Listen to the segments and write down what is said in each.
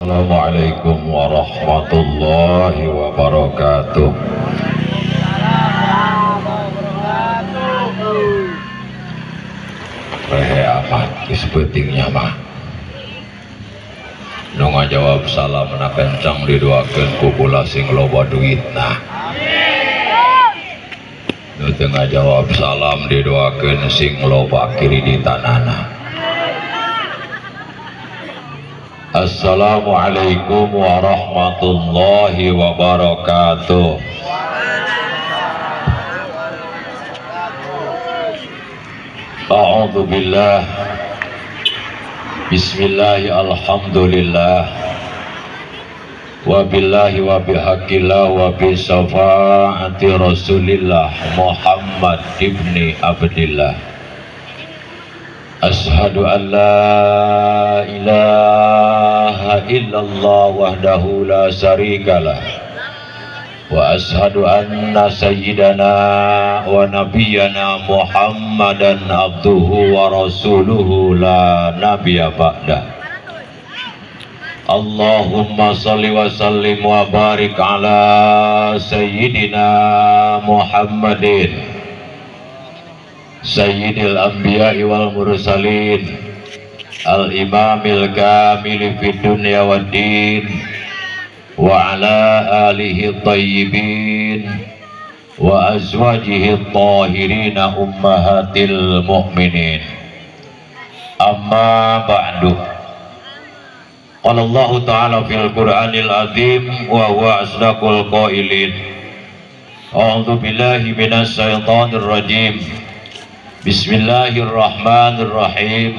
Assalamualaikum warahmatullahi wabarakatuh. Rehe amat geus peutingnya mah. Nu ngajawab salam na kencang didoakeun ku kula sing loba duitna. Nu teu ngajawab salam didoakeun sing loba kreditanana. Assalamualaikum warahmatullahi wabarakatuh. A'udzu billah. Bismillah, alhamdulillah. Wa billahi wa bihaqqillah wa bi syafaati Rasulillah Muhammad ibni Abdillah. Ashhadu an la ilaha illallah wahdahu la syarikalah wa ashhadu anna sayyidana wa nabiyyana Muhammadan abduhu wa rasuluhu la nabiyya ba'da. Allahumma salli wa sallim wa barik ala sayyidina Muhammadin Sayyidil anbiya'i wal mursalin al-imamil kamili fid dunya wad din wa ala alihi tayyibin wa azwajihi tahirin ummahatil mu'minin. Amma ba'du. Qala Allahu ta'ala fil Qur'anil azim wa huwa asdaqul qailin. A'udzu billahi minasy syaithanir rajim. Bismillahirrahmanirrahim.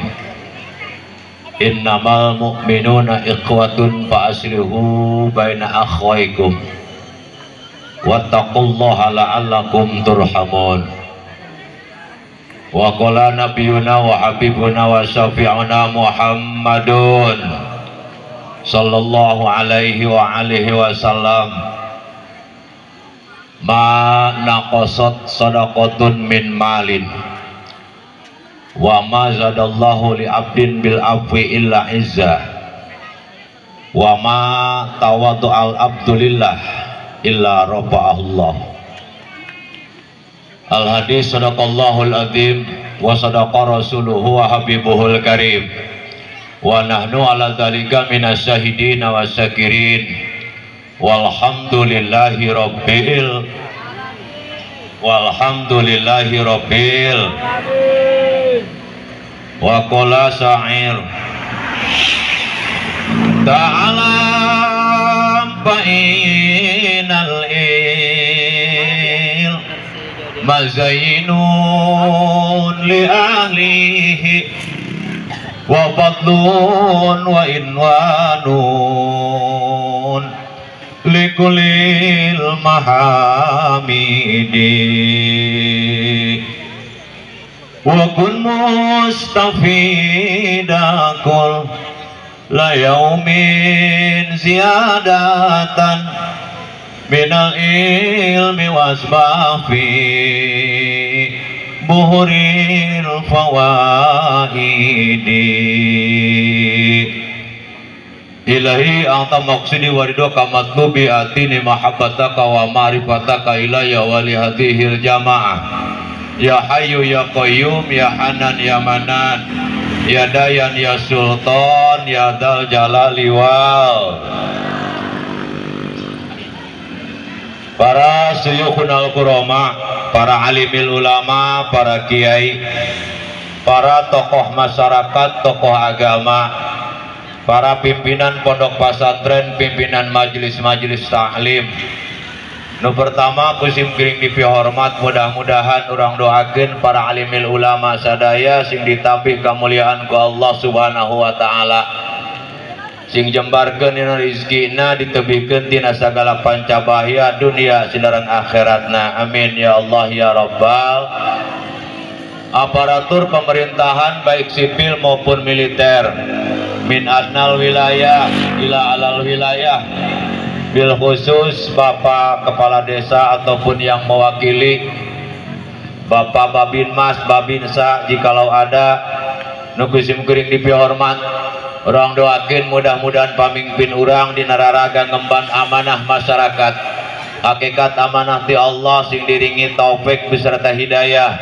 Innamal mu'minuna ikhwatun fa aslihu baina akhwaykum wattaqullaha la'allakum turhamun. Wa qala nabiyuna wa habibuna wa syafi'una Muhammadun sallallahu alaihi wa alihi wasallam, ma naqasat sadaqatun min malin wa ma zadallahu li abdin bil afwi illa izzah wa ma tawaddu'al abdulillah illa rafa'ahullah. Al hadis sadaqallahul azim wa sadaqa rasuluhu wa habibuhul karim wa nahnu ala dzalika minasyahidin wa syakirin walhamdulillahi rabbil walhamdulillahi rabbil. Wa qala sa'ir ta'ala fa'inal il mazainun li ahlihi wa fadlun wa inwanun likulil mahamidi wa kun mustafida kul la yaumin ziyadatan minal ilmi wasbafi buhuril fawaidi. Ilahi anta maqsidi waridho kamatlubi atini mahabbataka wa ma'rifataka ilayya wa li hadhil jamaah. Ya Hayyu ya Qayyum ya Hanan ya Manan ya Dayan ya Sultan ya Dal Jalali wal. Para suyukhunal kurama, para alimil ulama, para kiai, para tokoh masyarakat, tokoh agama, para pimpinan pondok pesantren, pimpinan majelis-majelis taklim. Nu pertama kusim gering dipihormat, mudah-mudahan urang doakeun para alimil ulama sadaya sing ditambih kemuliaan ku Allah Subhanahu wa taala, sing jembarkeun dina rizkina, ditebihkeun tina sagala panca bahaya dunia sinareng akhiratna. Amin ya Allah ya rabbal. Aparatur pemerintahan baik sipil maupun militer, min adnal wilayah ila alal wilayah, bil khusus Bapak Kepala Desa ataupun yang mewakili, Bapak Babin Mas, Babinsa jikalau ada, nu kusim kuring dipihormat. Urang doakeun mudah-mudahan pamimpin urang dina raraga ngemban amanah masyarakat. Hakikat amanah ti Allah sing diringi taufik beserta hidayah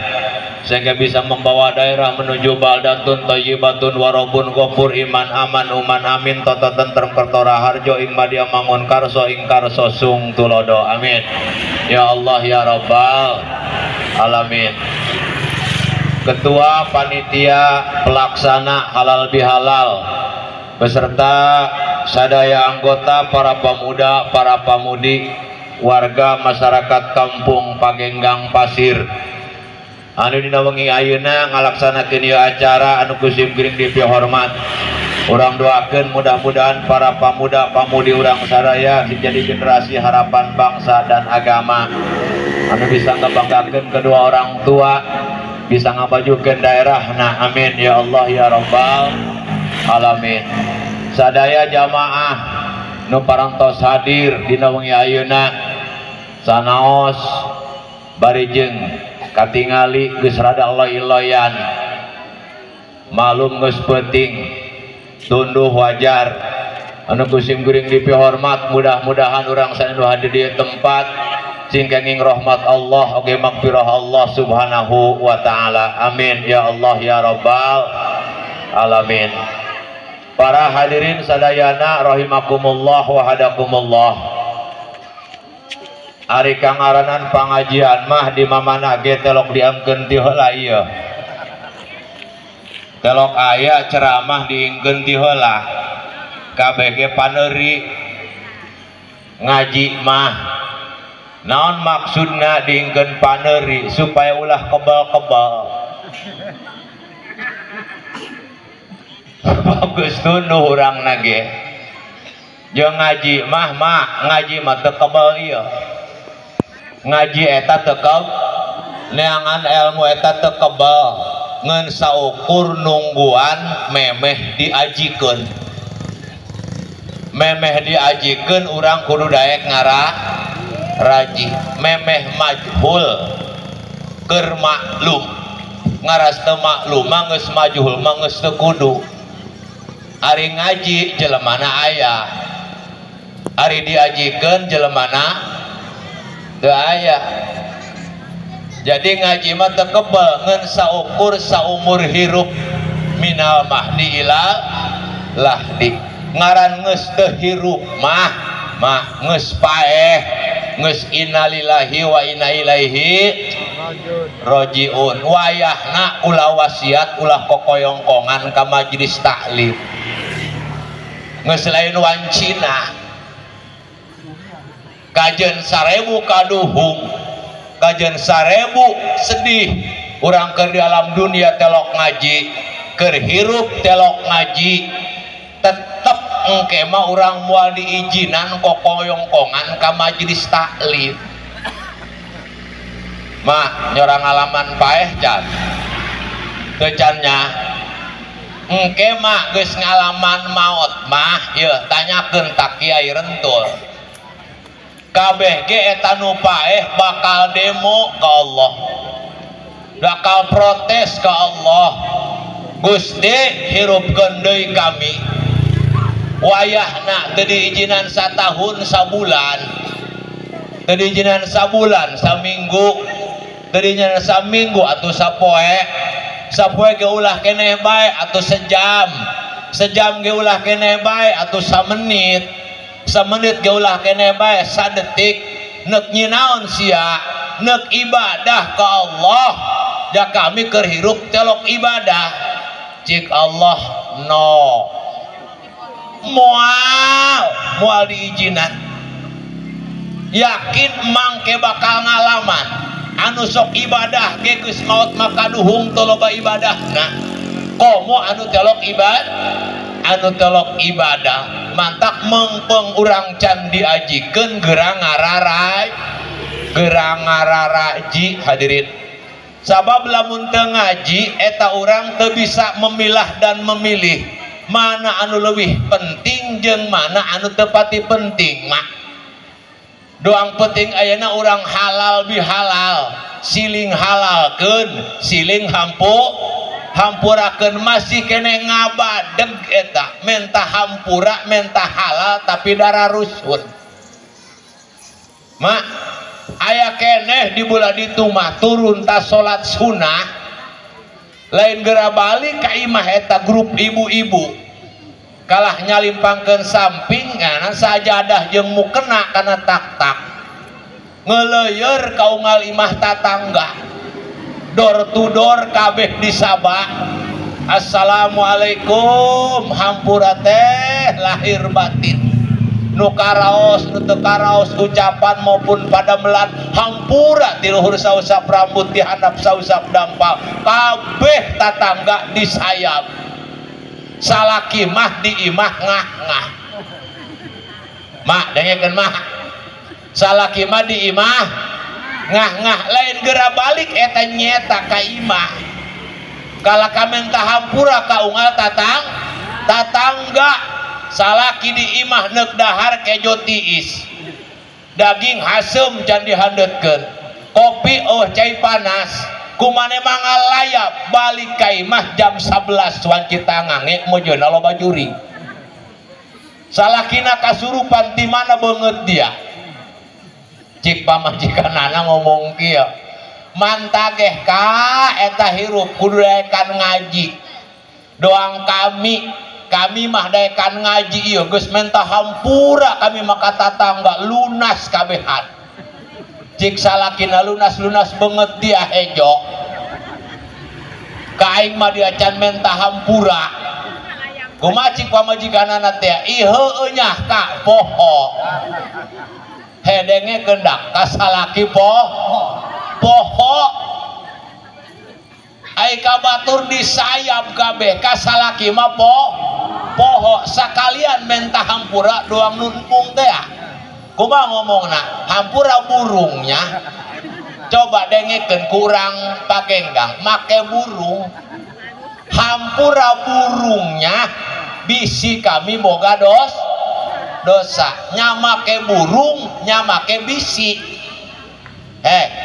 sehingga bisa membawa daerah menuju baldatun thayyibatun warobun ghafur iman aman uman amin tata tentrem kertora harjo ing madya mangun karso ing karso sung tulodo amin ya Allah ya Rabbal alamin. Ketua Panitia Pelaksana Halal Bihalal beserta sadaya anggota, para pemuda, para pemudi, warga masyarakat Kampung Pagenggang Pasir anu dina wengi ayeuna ngalaksanakeun ieu acara anu ku simkuring dipihormat. Urang doakeun mudah-mudahan para pemuda pamudi urang sadaya menjadi generasi harapan bangsa dan agama anu bisa ngebanggakeun kedua orang tua, bisa ngabajukeun daerahna. Amin ya Allah ya Rabbal alamin. Sadaya jamaah nu parantos hadir dina wengi ayeuna sanaos bari jeung katingali geus rada loy-loyan, malum geus peuting, tunduh wajar anu ku simkuring dipihormat. Mudah-mudahan urang sadaya nu hadir di tempat sing kenging rahmat Allah oge magfirah Allah subhanahu wa ta'ala. Amin ya Allah ya Rabbal alamin. Para hadirin sadayana rahimakumullah wa hadakumullah. Ari kangaranan pangajian mah di mamana ge telok diangkeun ti heula ieu. Telok aya ceramah diingkeun ti heula. Kabeh ge paneuri ngaji mah. Naon maksudna diingkeun paneuri? Supaya ulah kebal-kebal. Bagus tunduh urangna ge. Jeung ngaji mah ngaji mah teu kebal ieu. Ngaji eta teu kebal, neangan ilmu eta teu kebal, ngan saukur nungguan memeh diajikeun. Memeh diajikeun urang kudu daek ngara raji. Memeh majhul keur maklum, ngaras teu maklum mah geus majhul mah geus teu kudu. Ari ngaji jelemana aya, ari diajikeun jelemana teu aya. Jadi ngaji mah teu kebel ngan saukur saumur hirup minal mahdi ila lahdi. Ngaran geus teu hirup mah geus paeh, geus innalillahi wa inna ilaihi rajiun. Wayahna ulah wasiat ulah kokoyongkongan ka majelis taklim. Geus lain wancina. Kajen 1000 kaduhung, kajen 1000 sedih. Urang keur di alam dunia telok ngaji, keur hirup telok ngaji, tetep engke mah urang moal diijinan kokoyongkongan ka majelis taklim. Mah nyorang ngalaman paeh can teu can nya. Engke mah geus ngalaman maot mah ieu tanyakeun ka Kiai Rentul. Kabeh ge eta nu paeh bakal demo ka Allah, bakal protes ka Allah. Gusti hirupkeun deui kami. Wayahna teu diijinan satahun sabulan, teu diijinan sabulan saminggu, teu diijinan saminggu atuh sapoe, sapoe ge ulah keneh bae atuh sejam, sejam ge ulah keneh bae atuh samenit, samenit ge ulah keneh bae sadetik. Neuk nyinaon sia, neuk ibadah ka Allah. Ja kami keur hirup telok ibadah. Cik Allah no, moal diijinan. Yakin mangke bakal ngalaman anu sok ibadah ge geus maot maka duhung teu loba ibadahna. Komo anu telok ibadah, anu telok ibadah mantak mengpeng urang can diajikeun gerang ngararai, gerang ngararaji hadirin. Sabab lamun teu ngaji eta urang teu bisa memilah dan memilih mana anu leuwih penting jeung mana anu teu pati penting mah. Doang penting ayeuna urang halal bihalal, siling halalkeun, siling hampu Hampurakeun masih keneh ngabadeg eta, menta hampura, menta halal tapi darah rusun. Mak, aya keneh di bulan ditu mah turun ta salat sunah, lain geura balik ka imah eta grup ibu-ibu. Kalah nyalimpangkeun samping nganan sajadah jeung mukena kana tak-tak. Ngeleueur ka unggal imah tatangga. Door to door kabeh disaba. Assalamualaikum, hampura teh lahir batin. Nu karaos, nu teu karaos ucapan maupun padamelan hampura ti luhur sausap rambut di handap sausap dampal. Kabeh tatangga disayap. Salaki mah di imah ngah-ngah. Mak dengekeun mah. Salaki mah di imah ngah-ngah, lain geura balik eta nyeta ka imah. Kala kamenta hampura ka unggal tatangga, salaki di imah neuk dahar kejo tiis. Daging haseum can dihandeutkeun. Kopi oh cai panas. Kumane mangalayap balik ka imah jam 11 wanci tangange mojeuna loba jurig. Salakina kasurupan ti mana beungeut dia. Cik pamajikanana ngomong kieu, mantageh ka eta hirup kudu daekan ngaji. Doang kami, kami mah daekan ngaji ieu geus menta hampura kami mah ka tatangga lunas kabehan. Cik salakina lunas-lunas beungeut dia hejo. Ka aing mah dia can menta hampura. Kumaha cik pamajikanana teh? Ih heueuh nyah ka poho. Hedenge kendak kasalaki poho. Ai ka batur disayap kabeh kasalaki mah poho. Sakalian menta hampura doang numpung teh. Kumaha ngomongna? Hampura burungnya. Coba dengekeun kurang pagenggang make burung. Hampura burungnya bisi kami boga dosa. Nyamake burung, nyamake bisi.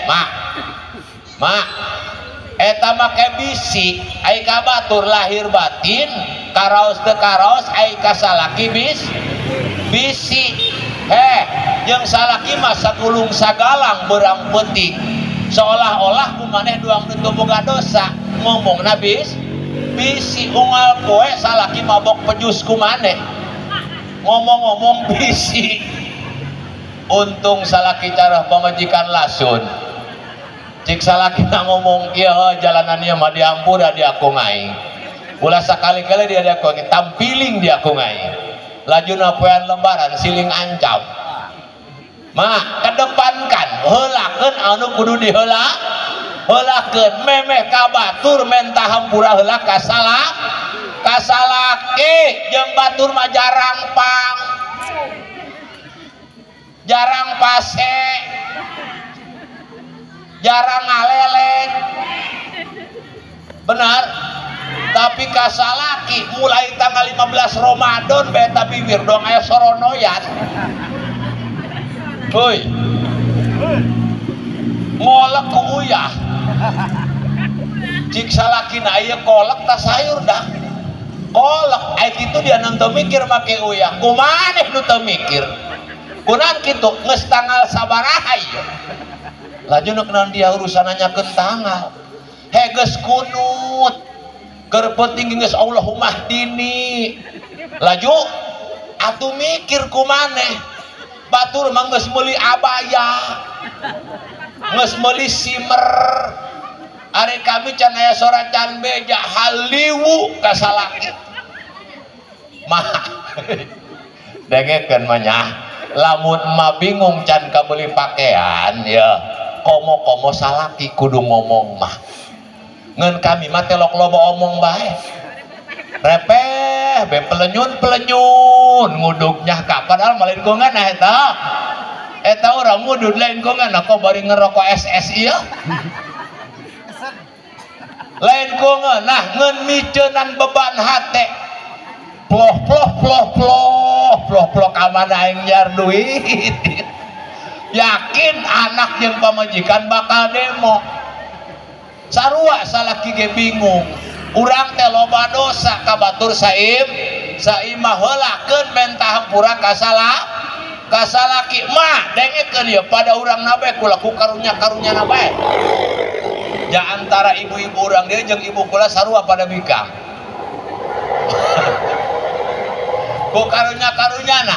Mak. Mak. Eta make bisi, ai ka batur lahir batin, karaos teu karaos ai ka salaki bisi. Jeung salaki mah sagulung sagalang berang peuting. Seolah-olah kumaneh duang nu teu boga dosa, ngomongna bisi unggal poe salaki mabok pejus kumaneh. Ngomong-ngomong bisi. Untung salaki cara pamajikan lasun. Cik salaki ngomong kieu jalanan ieu mah diampura di aku aing. Ulah sakali-kali dia di aku aing, tampiling di aku aing. Lajuna poean lembaran siling ancam. Mah kedepankan heulakeun anu kudu diheula. Heulakeun memeh ka batur menta hampura heula ka kasalaki jeung batur mah jarang pang. Jarang pase. Jarang ngaleleng. Benar? Tapi kasalaki mulai tanggal 15 Ramadan beta bibir dong aya soronoyan. Hoi. Ngolek ku uyah. Cik salakina ieu kolek ta sayur dah. Kolek ai kitu dia nonton mikir make uyah. Kumaneh nu teu mikir? Kunaon kitu geus tanggal sabaraha ieu? Laju nu naon dia urusan nanyakeun tanggal. He geus kunut. Keur penting geus Allahumma hdini. Laju atuh mikir kumaneh. Batur mah geus meuli abaya. Geus meuli simer. Ari kami can aya sora can beja haliwu ka salaki. Mah dengekeun mah nya. Lamun emak bingung can kabeli pakaian ya komo-komo salaki kudu ngomong mah. Ngan kami mah telok loba omong bae. Repeh be pelenyun-pelenyun ngudugnya ka padahal mah lain kongan eta. Eta urang ngudud lain kongan kok bari ngerokok SS ieu. Lain kongan nah ngeun miceunan beban hate. Ploh ploh ploh ploh ploh ploh ka mana aing nyiar duit. Yakin anak jeung pamajikan bakal demo. Sarua salaki ge bingung. Urang teh loba dosa ka batur saim saimah heulakeun menta hampura ka salah ka salaki mah dengekeun ieu pada urang na bae kula ku karunya-karunyana bae. Ja antara ibu-ibu urang dieu jeung ibu kula sarua pada bikang. Ku karunya-karunyana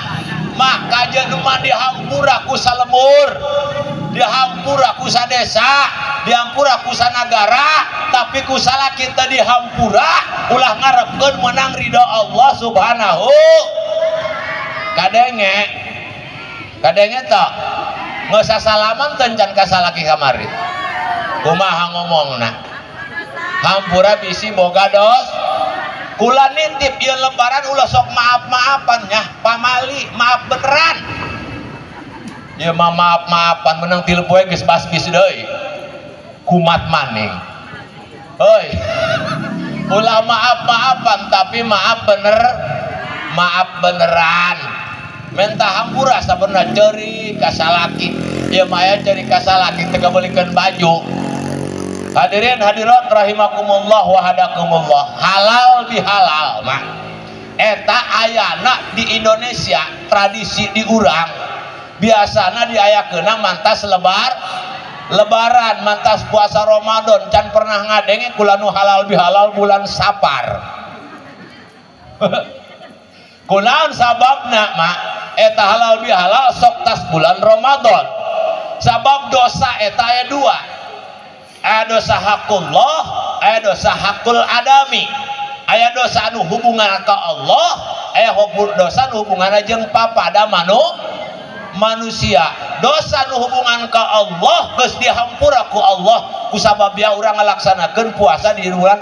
mah kajeun mah dihampura ku salembur, dihampura ku sadesa, dihampura ku sanagara, tapi ku salaki teu dihampura ulah ngarepkeun menang ridho Allah Subhanahu. Kadenge kadenge teu geus sasalaman teu can ka salaki kamari. Kumaha ngomongna? Hampura bisi boga dos. Kula nitip ieu lebaran ulah sok maaf-maafan nya, pamali maaf beneran. Ieu mah maaf-maafan menang 3 poe geus basbis deui. Kumat maning. Heuy. Ulah maaf-maafan tapi maaf bener, maaf beneran. Minta hampura sabenerna ceuri ka salaki. Ieu mah aya ceuri ka salaki teu kabeulikeun baju. Hadirin hadirat rahimakumullah wa hadakumullah. Halal bihalal mah eta ayana di Indonesia tradisi di urang biasana diayakeunna mantas lebaran mantas puasa Ramadan can pernah ngadenge kula nu halal bihalal bulan Sapar. Kunaon sababna mah eta halal bihalal sok tas bulan Ramadan. Sabab dosa eta aya dua. Aya dosa hakullah, aya dosa hakul adami. Aya dosa anu hubungan ka Allah, aya dosa anu hubunganna jeung papada manusia. Dosa anu hubungan ka Allah geus dihampura ku Allah kusabab bia urang ngalaksanakeun puasa di bulan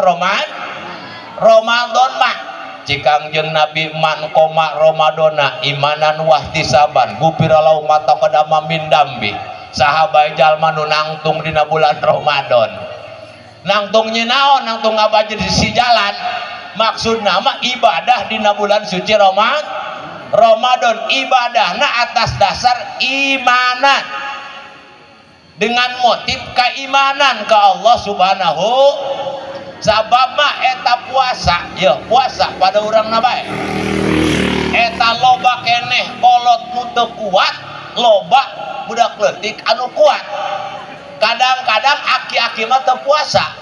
Ramadan mah. Cikang jeung Nabi man koma Ramadona imanan wahtisaban gupira lau mata qadama min dambi. Sahabat jalma nu nangtung dina bulan Ramadan. Nangtung nyinaon, nangtung ngabaja di sisi jalan. Maksudna mah ibadah dina bulan suci Ramadan, ibadahna atas dasar imanan. Dengan motif keimanan ke Allah Subhanahu. Sabab mah eta puasa, ya puasa pada urangna bae. Eta loba keneh kolot nu teu kuat, loba budak leutik anu kuat. Kadang-kadang aki-aki mah teu puasa,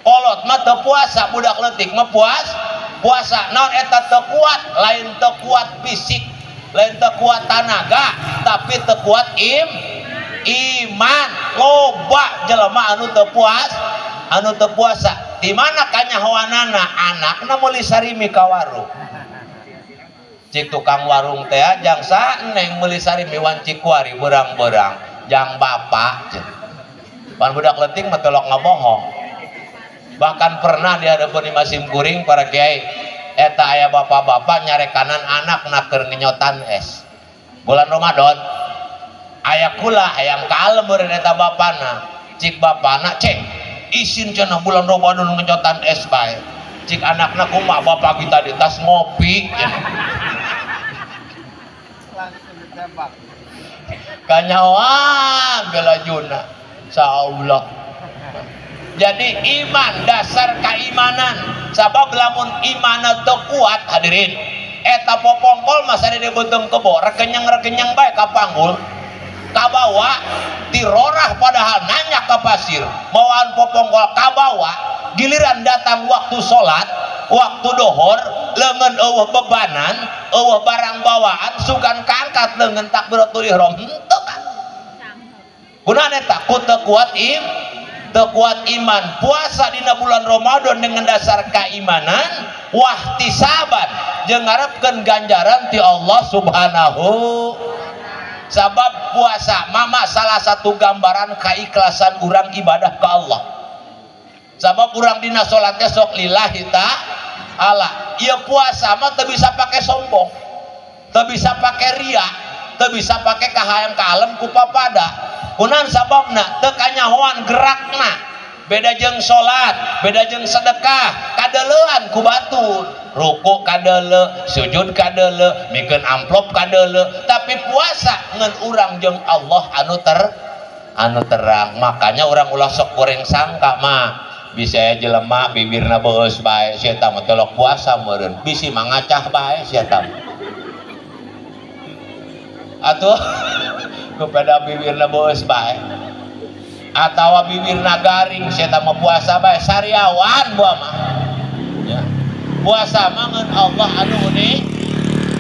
kolot mah teu puasa, budak leutik mah puasa. Naon eta teu kuat? Lain teu kuat fisik, lain teu kuat tanaga, tapi teu kuat iman. Loba jelema anu teu puasa. Di mana kanyahoanana? Anakna meuli sarimi ka warung. Cik tukang warung teh jang saha neng meuli sarimi wanci kuari berang-berang jang bapak. Pan budak leutik mah tolok ngabohong. Bahkan pernah di hadapan Imam Kuring para kiai eta aya bapak-bapak nyarekanan anakna keur ngenyotan es. Bulan Ramadan aya kula hayang kalem meureun eta bapana. Cik bapana cek isin cenah bulan Ramadan ngenyotan es bae. Cik anakna kumaha bapak kita di tas ngopi. Langsung ditembak. Kanyawan gelajuna saullah. Jadi iman dasar keimanan. Sabab lamun imanna teu kuat hadirin eta popongkol masa di beuteung kebo rekenyang-rekenyang bae ka panggul kabawa tirorah padahal nanya ke pasir bawaan popongkol kabawa giliran datang waktu sholat waktu dohor leungeun eueuh bebanan eueuh barang bawaan sugan kaangkat leungeun takbiratul ihram henteu kan kunaon eta ku teu kuat iman. Puasa dina bulan Ramadan dengan dasar keimanan wahtisaban jeung ngarepkeun ganjaran ti Allah Subhanahu. Sabab puasa mama salah satu gambaran keikhlasan urang ibadah ke Allah. Sabab urang dina salatnya sok lillahi ta'ala. Ieu puasa mah teu bisa pake sombong, teu bisa pake ria, teu bisa pake kahayang kalem ku papada. Kunaon sababna? Teu kanyahoan gerakna. Beda jeung salat, beda jeung sedekah, kadeleuan ku batur. Ruku kadele, sujud kadele, mikeun amplop kadele, tapi puasa ngeun urang jeung Allah anu terang. Makanya urang ulah sok goreng sangka mah. Bisa jelema bibirna beus bae sia eta mah tolok puasa meureun bisi mangacah bae sia eta. Atuh kepada bibirna beus bae atawa bibirna garing sia eta mah puasa bae sariawan buah mah. Ya. Puasa mah ngeun Allah anu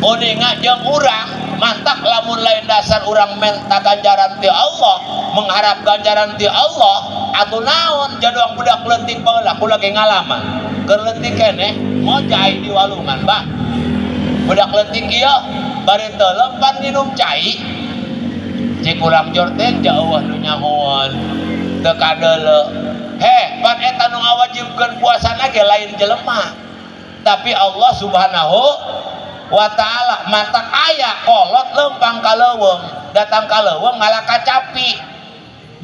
uninga jeung urang. Mantak lamun lain dasar urang menta ganjaran ti Allah, mengharap ganjaran ti Allah, atuh naon jadoang budak leutik baheula kula ge ngalaman. Keur leutik keneh ngojai di walungan, Bah. Budak leutik ieu bari teu lempan minum cai. Cik urang jor teh jauh nu nyahoan teu kadeuleu. Heh, pan eta nu ngawajibkeun puasana ge lain jelema. Tapi Allah Subhanahu wa ta'ala. Matak aya kolot lempang ka leuweung, datang ka leuweung ngalah kacapi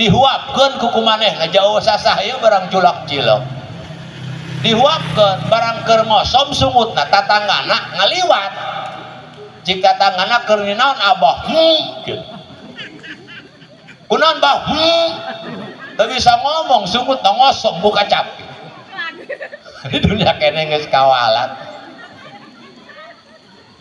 dihuapkeun ku kumanehna jauh sasah ieu barang culak cilok dihuapkeun barang keur ngosom sungutna tatanggana ngaliwat cik tatanggana keur ninaon abah kieu kunaon bah teu bisa ngomong sungutna ngosom ku kacapi di dunia kene geus kawalat.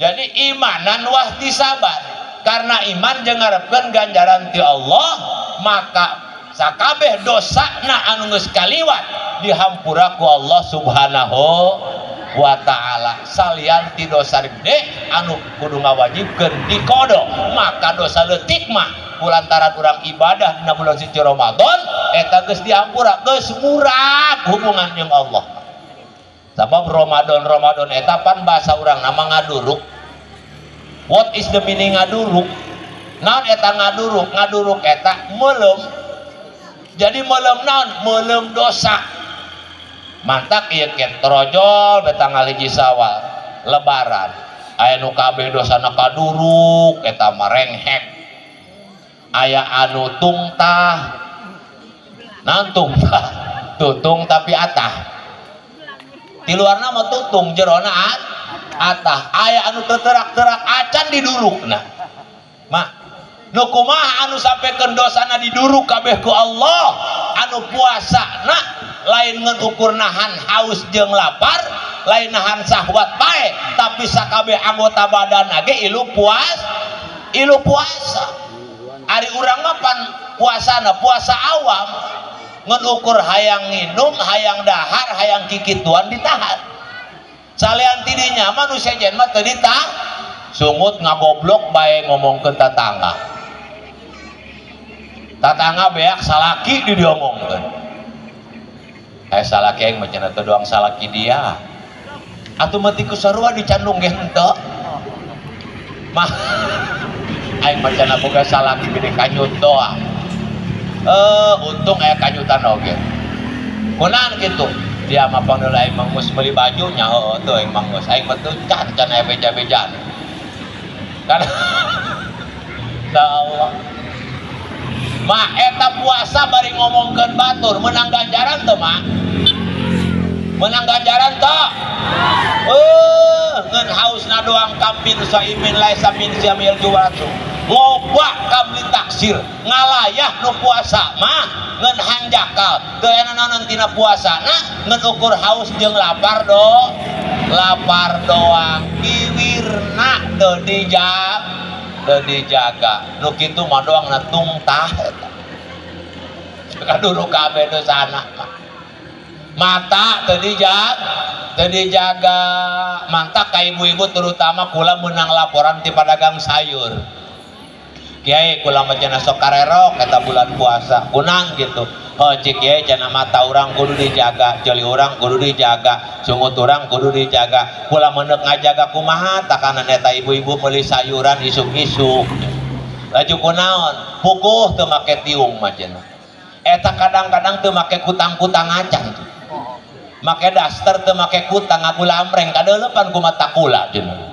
Jadi imanan wahtisaban, karena iman jeung ngarepkeun ganjaran ti Allah, maka sakabeh dosana anu geus kaliwat dihampura ku Allah Subhanahu wa ta'ala. Salian ti dosa gede anu kudu ngawajibkeun dikodo, maka dosa leutik mah kulantaran urang ibadah dina bulan suci Ramadan eta geus dihampura, geus murag hubungan jeung Allah. Sabab Ramadan eta pan bahasa urang nama ngaduruk. What is the meaning ngaduruk? Naon eta ngaduruk? Ngaduruk eta meuleum. Jadi meuleum naon? Meuleum dosa. Mantak ieu ke torojol be tanggal 1 Syawal lebaran. Aya nu kabeh dosana kaduruk eta mah renghek. Aya anu tungtah. Naon tungtah? Tutung tapi atah. Di luarna mah tutung jerona atah. Aya anu teterak-terak acan didurukna. Mak nu kumaha anu sampekeun dosana diduruk kabeh ku Allah, anu puasana lain ngan ukur nahan haus jeung lapar, lain nahan syahwat bae, tapi sakabeh anggota badan ge ilu puas, ilu puasa. Ari urang mah pan puasana puasa awam ngan ukur hayang nginum, hayang dahar, hayang kikituan ditahan. Salian tidinya manusia jen mah teu ditah, sungut ngagoblok bae ngomongkeun tatangga. Tatangga beak salaki di diomongkeun. Salaki aing mah cenah teu doang salaki dia. Atuh mah ti ku sarua dicandung ge henteu. Mah aing mah cenah boga salaki gede kanyut doang. Untung aya kanyutan oge. Kunaon kitu? Dia mah pangeula aing mah geus meuli baju nya heueuh teu aing mah geus. Aing mah teu can can aya beja-bejaan. Kan ya Allah. Mah eta puasa bari ngomongkeun batur menang ganjaran teu mah? Menang ganjaran teu? Ngeun hausna doang kambing saimin laisa min syamil juwaratu. Loba kabli taksir ngalayah nu puasa mah ngeun hanjakal teu aya naon tina puasana ngeun ukur haus jeung lapar do lapar doang biwirna teu dijaga nu kitu mah doangna tungtah eta kaduruk kabeh dosana mah mata teu dijaga mantak ka ibu-ibu terutama kula meunang laporan ti pedagang sayur. Kiai kula mah cenah sok karerok eta bulan puasa kunang gitu. Oh cik kiai cenah mata urang kudu dijaga, ceuli urang kudu dijaga, sungut urang kudu dijaga. Kula meundeuk ngajaga kumaha takanan eta ibu-ibu meuli sayuran isuk-isuk. Laju kunaon? Puguh teu make tiung mah cenah. Eta kadang-kadang teu make kutang-kutang acan. Make daster teu make kutang ngagulamreng kadeuleupan ku mata kula cenah.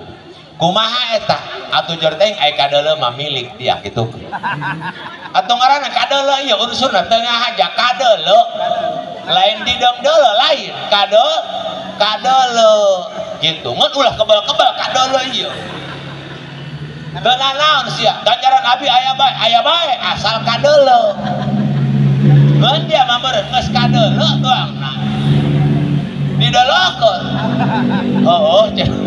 Kumaha eta? Atuh jor teh ai kadeuleu mah milik dia gitu. Atuh ngaranna kadeuleu ieu unsurna teu ngahaja kadeuleu. Lain dideung-deuleu lain kadeuleu gitu. Ngeun ulah kebal-kebal kadeuleu ieu. Teu nanaon sia, ganjaran abi aya bae asal kadeuleu. Ngeun dia mah meureun geus kadeuleu doangna. Didolokeun. Heuh cenah.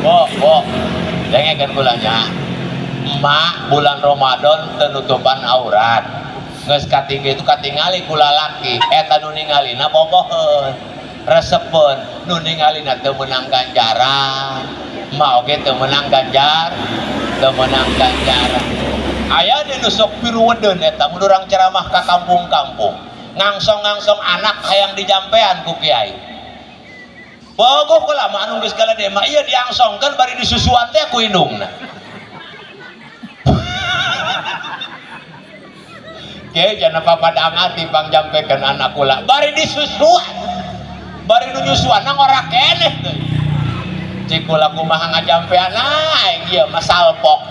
Ah, oh. Dengekeun kula nya. Emak bulan Ramadan teu nutupan aurat. Geus katinggi itu katingali ku lalaki, eta nu ningalina bogoheun. Resepeun nu ningalina teu meunang ganjaran. Emak oge teu meunang ganjar, teu meunang ganjaran. Aya di nu sok piruwedeun eta mun urang ceramah ka kampung-kampung. Ngangsong-ngangsong anak hayang dijampean ku kiai. Bogoh kula mah anu geus galede mah ieu diangsongkeun bari disusuan teh ku indungna. Kiai jangan papadang ati pangjampekeun anak kula bari disusuan. Bari nu nyusuanna ngora keneh teh. Cik kula kumaha ngajampean aing ieu mah salpok.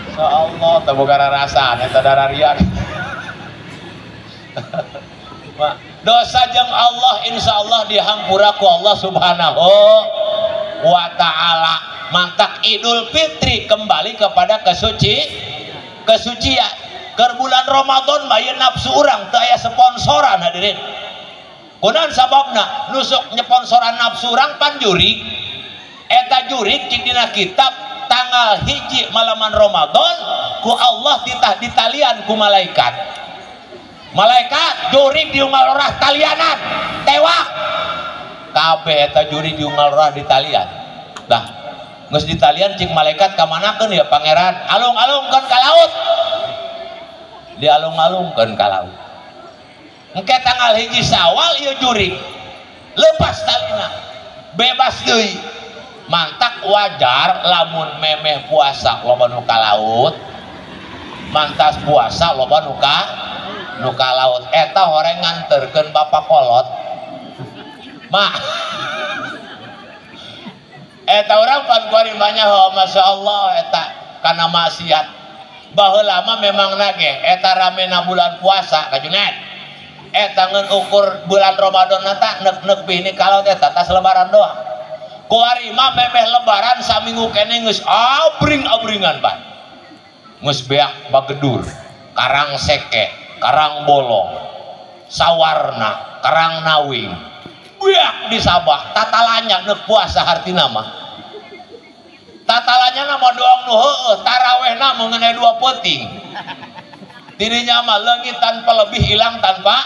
Insyaallah teu boga rarasaan eta dararia. Dosa jeung Allah insyaallah dihampura ku Allah Subhanahu wa taala. Mantak Idul Fitri kembali kepada kesucian. Keur bulan Ramadan mah ieu nafsu urang teu aya sponsoran hadirin. Kunaon sababna? Nu sok nyeponsoran nafsu urang pan jurig. Eta jurig cing dina kitab tanggal 1 malaman Ramadan ku Allah ditah ditalian ku malaikat. Malaikat jurig diunggal orah talianan tewak kabeh eta jurig diunggal orah ditalian. Dah geus ditalian cing malaikat ka manakeun ya pangeran, alung-alungkeun ka laut, dialung-alungkeun ka laut. Engke tanggal 1 Syawal ieu jurig lepas talina bebas deui. Mantak wajar lamun memeh puasa loba nu ka laut, mantas puasa loba nu ka laut. Eta horeng nganterkeun bapak kolot mak eta urang pan kuari mah ho masyaallah eta kana maksiat. Baheula mah memang nage eta ramena bulan puasa ka Junet. Eta ngeun ukur bulan Ramadan ta nek-nek bini ka laut eta tas lebaran doang. Kuari mah memeh lebaran saminggu keneh geus abring-abringan pan. Geus beak bagedur, karang seke, karang bolong, sawarna, karang nawing. Beak di Sabah, tatalanya neuk puasa hartina mah. Tatalanya mah doang nu heueuh, tarawehna mengenai 2 peuting. Tidinya mah leungit tanpa lebih hilang tanpa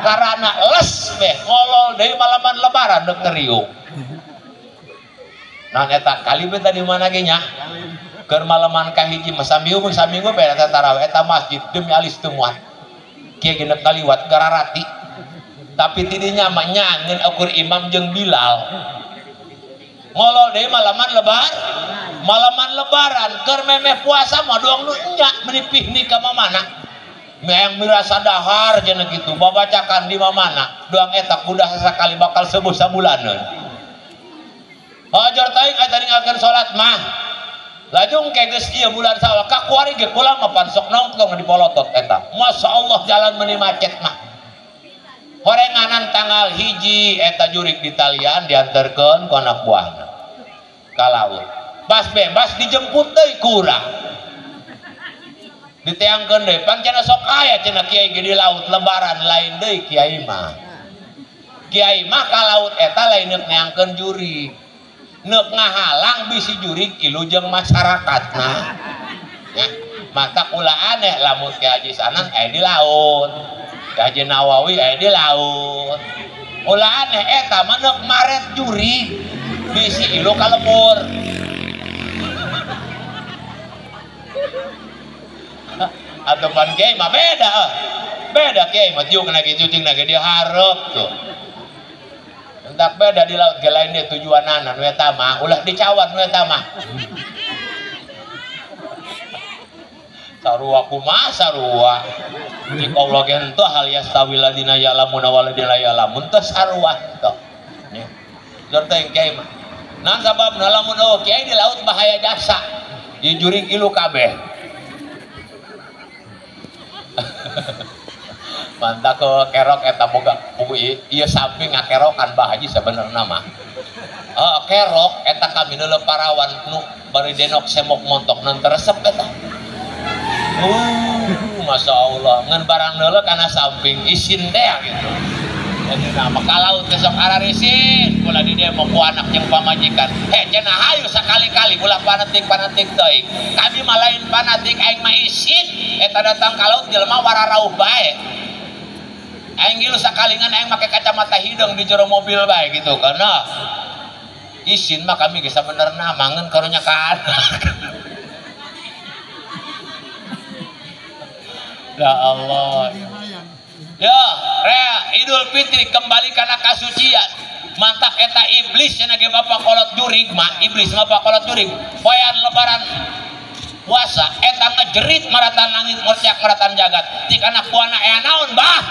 karana les beh ngolol deui malaman lebaran neuk ngeriung. Nah eta kali beta di mana ge nya? Keur malaman kahiji mah saminggu saminggu beh eta taraweh eta masjid demi alis teu muat. Kieu ge neuk kaliwat gararati. Tapi tidinya mah nya ngeun ukur imam jeung Bilal. Ngolol deui malaman lebar, malaman lebaran keur memeh puasa mah doang nu nya menipih ni ka mamana. Yang mirasa dahar cenah kitu babacakan di mamana doang eta kudah sakali bakal sebuh sabulaneun. Hajar taing eta ninggalkeun salat mah. Lajung ke geus ieu bulan Syawal ka kuari ge kula mah pan sok nongkrong di polotot eta. Masyaallah jalan meuni macet mah. Horenganan tanggal 1 eta jurik di talian diantarkeun ku anak buahna ka laut. Pas bebas dijemput deui ku urang. Diteangkeun deui pan cenah sok aya cenah kiai ge di laut lebaran lain deui kiai mah. Kiai mah ka laut eta lain neuk neangkeun jurik. Neuk ngahalang bisi jurik ilu jeung masyarakatna. Ya, mata kula aneh lamun Ki Haji Sanan aya di laut. Ki Haji Nawawi aya di laut. Ulah aneh eta mah neuk maret jurik bisi ilu ka lembur. Atau pan kiai mah beda. Beda kiai mah tiung lagi cucing lagi dihareup tuh. Entak beda di laut ge lain dia tujuanana nu eta mah ulah dicawan nu eta mah. Sarua kumaha sarua. Cik Allah ge henteu hal yastawil ladina ya'lamuna wal ladina la ya'lamun teh sarua teh. Nya. Jor teh kiai mah. Nah sababna lamun eueuh kiai di laut bahaya jasa. Di jurig ilu kabeh. Mantap ke kerok eta boga buku ieu samping ngakerokan Bah Haji sebenarna mah. Kerok eta kami neuleuh parawan nu bari denok semok montok nan teresep eta. Masya Allah ngan barang neuleuh kana samping isin teh gitu. Jadi nama kalau teh sok ararisin kula di demo ku anak jeung pamajikan. Heh cenah hayu sakali-kali ulah fanatik-fanatik teuing. Kami mah lain fanatik aing mah isin eta datang ka laut jelema wararauh bae. Aing gilu sakalingan aing make kacamata hideung di jero mobil bae gitu karena isin mah kami geus sabenerna mangeun karunya ka anak. Ya Allah. Ya, rea Idul Fitri kembali kana kasucian. Mantak eta iblis cenah ge bapak kolot jurig mah, iblis mah bapak kolot jurig. Poean lebaran puasa eta ngejerit maratan langit ngorcak maratan jagat. Ti kana puana aya naon bah?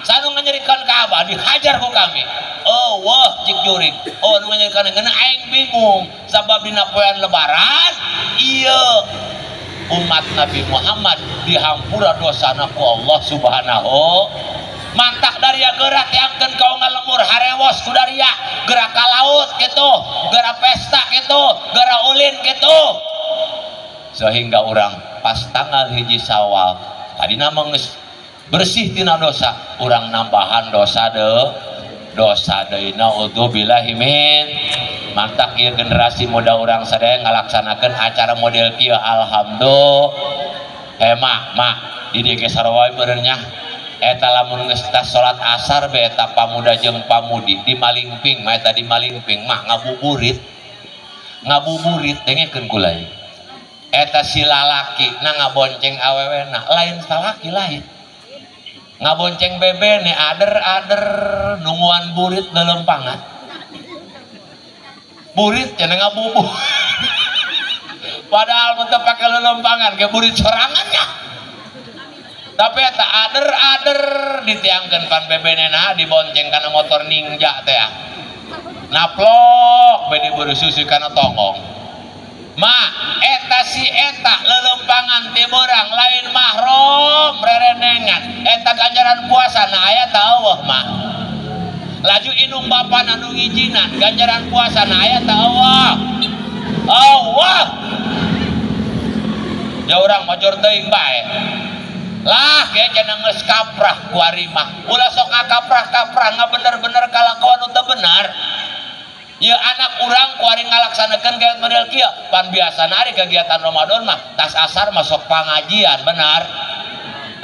Sanu nganyerikan ka abah dihajar ku kami. Oh wah cik jurig. Oh nu nganyerikan ngeunah aing bingung sabab dina poean lebaran ieu umat Nabi Muhammad dihampura dosana ku Allah Subhanahu. Mantak daria gerak tiangkeun kau ngalemur harewos ku daria gerak ka laut gitu, gerak pesta gitu, gerak ulin gitu. Sehingga orang pas tanggal 1 Syawal tadina mah geus bersih tina dosa, urang nambahan dosa deui, dosa deui naudzubillahi min. Mantak ieu generasi muda urang sadaya ngalaksanakeun acara model kieu alhamdulillah. Mak mak di dieu ge sarua meureun nya eta lamun geus tas salat asar be eta pamuda jeung pamudi di Malingping mah eta di Malingping mah ngabuburit. Ngabuburit dengekeun kula eta si lalaki na ngabonceng awewena lain salaki lain. Ngabonceng bebene ader-ader nungguan burit lelempangan. Burit cenah ngabubur. Padahal mun teu pake lelempangan ge burit sorangannya. Tapi eta ader-ader ditiangkeun pan bebenena dibonceng kana motor Ninja teh. Naplok be diburu susu kana tonggong. Ma eta si eta lelempangan ti beurang lain mahrum rerenengan. Eta ganjaran puasa na aya ta eueuh mah. Laju indung bapa anu ngijinan ganjaran puasa na aya ta eueuh. Eueuh. Ya urang major teuing bae. Lah ge cenah geus kaprah ku ari mah. Ulah sok ngakaprah-kaprah ngabener-bener kalakuan nu teu bener. Ieu anak urang ku ari ngalaksanakeun kegiatan model kieu. Pan biasana ari kegiatan Ramadan mah tas asar masuk pangajian benar.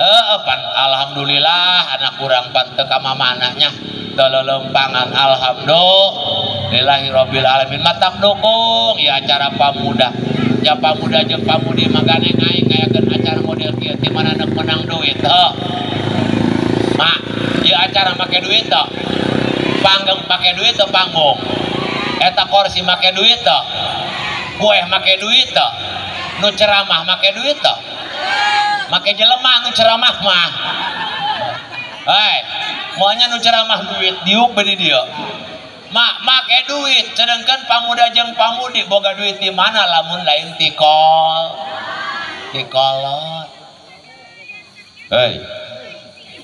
Heeh pan alhamdulillah anak urang pan teu ka mamana nya. Teu lelempangan alhamdulillahirabbil alamin. Matak dukung ieu acara pamuda. Ya pamuda jeung pamudi mah ganeng aing ngayakeun acara model kieu ti mana neuk menang duit heuh. Mak, ieu acara make duit teu? Panggung make duit teu panggung? Eta kursi make duit teu? Kue make duit teu? Nu ceramah make duit teu? Make jelema nu ceramah mah. Hei, moalnya nu ceramah duit diuk beuh di dieu. Mak make duit, sedangkan pamuda jeung pamudi boga duit di mana lamun lain tikol. Tikolot. Hei.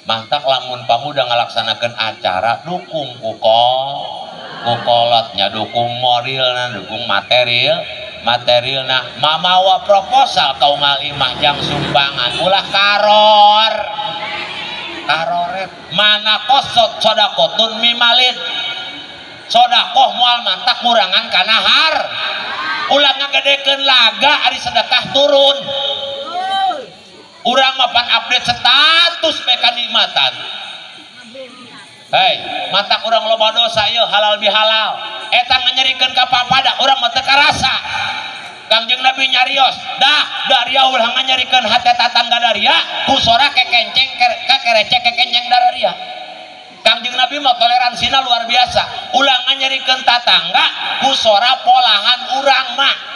Mantak lamun pamuda ngalaksanakeun acara dukung kukol, kukolotnya dukung morilna, dukung material, materialna mamawa proposal kau ngalimah jang sumbangan ulah karor. Karoret mana kosot sodakotun mimalin. Sodakoh moal mantak ngurangan kana har. Ulah ngagedekeun laga ari sedekah turun. Urang mah pan update status bae kanikmatan. Hei, mantak urang loba dosa ieu halal bihalal. Eta nganyerikeun ka papada urang mah teu karasa. Kangjeng Nabi nyarios, dah daria ulah nganyerikeun hate tatangga daria ku sora kekenceng kekerecek kekenceng dararia. Kangjeng Nabi mah toleransina luar biasa. Ulah nganyerikeun tatangga ku sora polahan urang mah.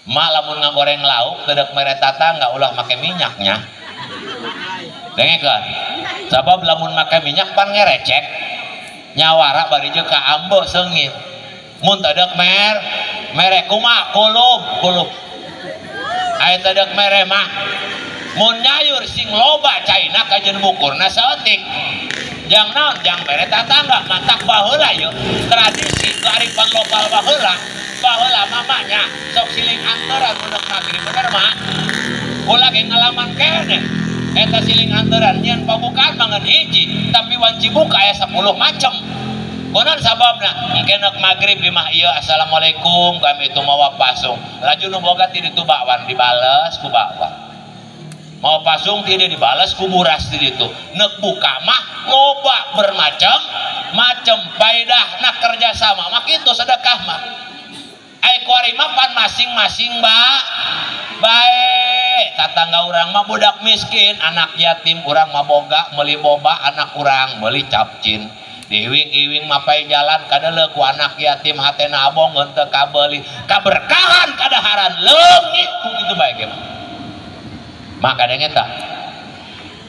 Mah lamun ngagoreng lauk teu deuk mere tatangga ulah make minyaknya. Dengekeun. Sabab lamun make minyak pan ngerecek. Nyawara bari jeung ka ambe seungit. Mun teu deuk mere kumaha kulub kulub. Aya teu deuk mere mah. Mun nyayur sing loba caina kajeun bukurna saeutik. Jang naon jang mere tatangga mantak baheula ieu tradisi kearifan lokal baheula. Baheula mamanya sok siling antaran budak maghrib bener mah. Kula ge ngalaman keneh. Eta siling anteran nyeun pabukaan mah ngan hiji, tapi wanci buka aya 10 macam. Kunaon sababna? Engke neuk magrib di mah ieu assalamualaikum kami itu mawa pasung. Laju nu boga ti ditu bakwan dibales ku bakwan. Mau pasung ti dieu dibales ku buras ti ditu. Neuk buka mah loba bermacam macam paedahna kerja sama mah kitu sedekah mah. Ai kuari mah pan masing-masing ba bae. Tatangga urang mah budak miskin, anak yatim urang mah boga meuli boba, anak urang meuli capcin. Diiwing-iwing mapai jalan kadeuleu ku anak yatim hatena abong teu kabeuli. Kaberkahan kadaharan leungit ku kitu bae ge mah. Mah kadang eta.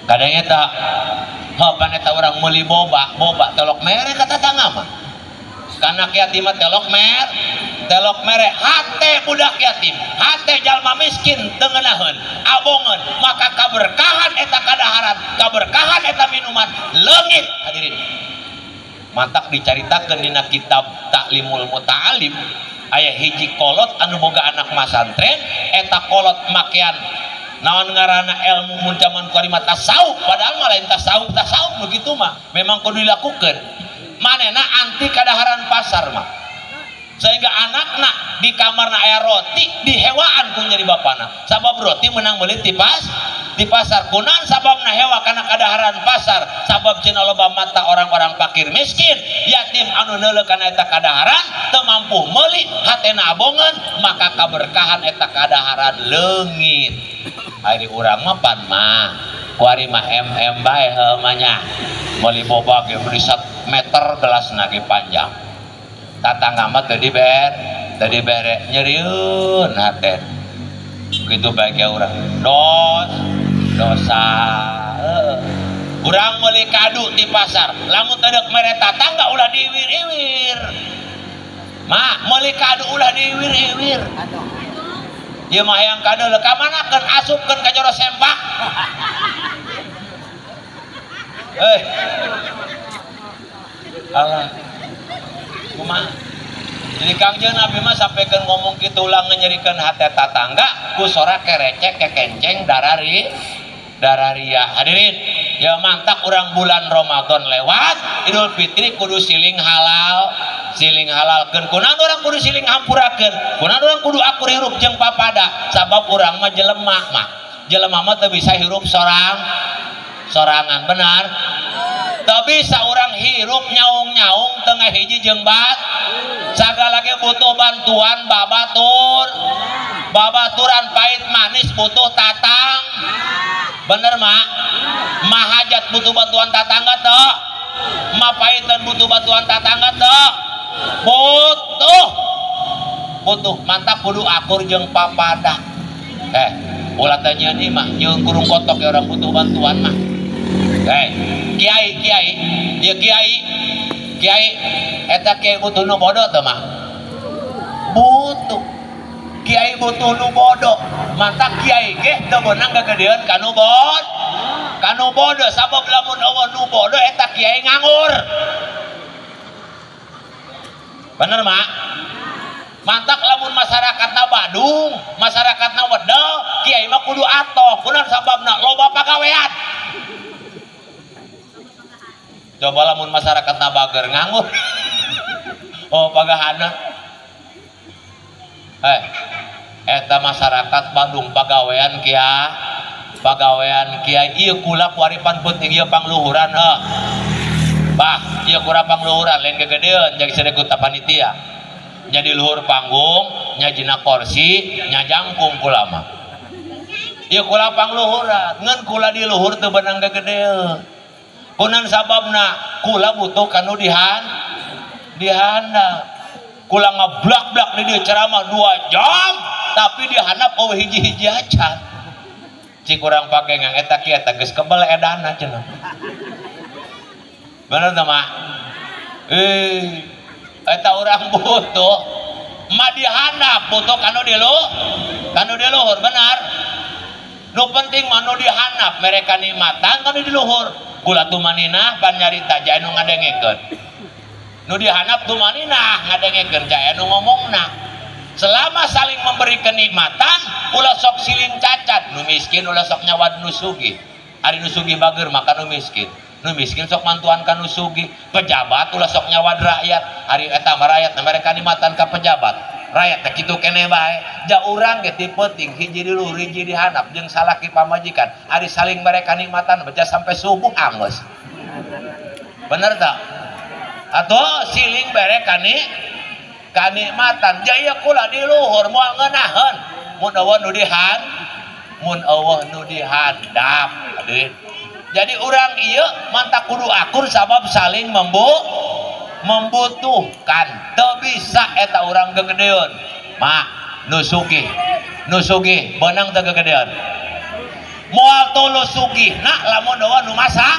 Kadang eta heuh pan eta urang meuli boba, boba telok mere ka tatangga mah. Ka anak yatim mah telok mere, telok mere hate budak yatim, hate jalma miskin teu ngeunaheun, abongeun, maka kaberkahan eta kadaharan, kaberkahan eta minuman leungit hadirin. Matak dicaritakeun dina kitab Ta'limul Muta'alim aya hiji kolot anu boga anak masantren, eta kolot makean naon ngaranna ilmu mun jaman kuari mah tasawuf, padahal mah lain tasawuf tasawuf begitu mah memang kudu dilakukeun. Manehna anti kadaharan pasar mah, sehingga anakna di kamarna aya roti dihewaan ku nyeri bapana, sabab roti menang meuli ti pasar. Kunaon sababna hewa kana kadaharan pasar? Sabab cenah loba mata orang-orang fakir miskin yatim anu neuleuh kana eta kadaharan teu mampu meuli, hatena abongeun, maka kaberkahan eta kadaharan leungit. Ari urang mah pan mah kuari mah MM bae heuh mah nya, meuli boba ge meuli 1 meter gelasna ge panjang. Tatangga mah teu dibere nyerieun haten. Kitu bae ge urang. Dosa. Urang meuli kadu di pasar, lamun teu deuk mere tatangga ulah diiwir-iwir. Mah meuli kadu ulah diiwir-iwir. Ieu mah hayang kadu leuh ka manakeun asupkeun ka jero sempak. Alah. Kumaha? Jadi Kangjeng Nabi mah sampaikan ngomong kitu ulah nyerikeun hate tatangga ku sora kerecek kekenceng dararia. Hadirin, ya mantak urang bulan Ramadan lewat, Idul Fitri kudu siling halal, siling halalkeun. Kunaon urang kudu siling hampurakeun? Kunaon urang kudu akur hirup jeung papada? Sabab urang mah jelema mah. Jelema mah teu bisa hirup sorangan, benar? Teu bisa urang hirup nyaung-nyaung tengah hiji jeung bat. Sagala ge butuh bantuan babatur. Babaturan pahit manis butuh tatang. Bener mak? Mahajat butuh bantuan tatangga teu? Mapahitan butuh bantuan tatangga teu? Butuh. Butuh, mantap kudu akur jeung papada. Ulah teh nyieun imah, nyieun kurung kotok ya orang butuh bantuan mah. Kiai, kiai, ya kiai, kiai, eta kiai butuh nu bodoh teu mah? Butuh. Kiai butuh nu bodoh, mata kiai ge teu beunang gagedeun ka nu bod, ka nu bodoh, sabab lamun eueuh nu bodoh eta kiai nganggur. Bener mak? Mantak lamun masyarakatna Badung, masyarakatna wedel, kiai mah kudu atoh, kunaon sababna loba pagawean. Coba lamun masyarakatna bager nganggur. Oh pagahana. Eta masyarakat Bandung pagawean kia, pagawean kiai ieu kula kuaripan penting ieu pangluhuran heuh. Bah, ieu kura pangluhuran lain gegedeun jadi sadekuta panitia. Nya di luhur panggung, nya jina kursi, nya jangkung kula mah. Ieu kula pangluhuran, ngan kula di luhur teu beunang gegedeun. Kunaon sababna? Kula butuh kanu dihandap. Kula ngeblak-blak di dia ceramah 2 jam, tapi dihandap eueuh hiji-hiji acan. Cik urang pake ngang eta kieu eta geus kebel edana cenah. Bener teu mak? Eta urang butuh mah dihandap, butuh kanu di kanu di luhur, benar. Nu penting mah nu dihandap mereka nikmatan kanu di luhur. Kula tumaninah pan nyarita jae nu ngadengekeun. Nu dihandap tumaninah ngadengekeun jae nu ngomongna. Selama saling memberi kenikmatan, ulah sok siling cacat, nu miskin ulah sok nyawad nu sugih. Ari nu sugih bager mah ka nu miskin. Nu miskin sok mantuan ka nu sugih. Pejabat ulah sok nyawad rakyat. Ari eta mah rakyat mereka nikmatan ka pejabat. Rakyat teh kitu keneh bae. Ja urang ge ti peuting hiji di luhur hiji di handap jeung salaki pamajikan. Ari saling mereka nikmatan beja sampai subuh anggeus. Bener tak? Atau siling bere kanikmatan. Ja ieu kula di luhur moal ngeunaheun. Mun eueuh nu dihan, mun eueuh nu dihandap. Aduh. Jadi urang ieu mantak kudu akur sabab saling membutuhkan. Teu bisa eta urang gegedeun. Mak, nu sugih beunang teu gegedeun. Moal tulus sugihna lamun eueuh nu masak.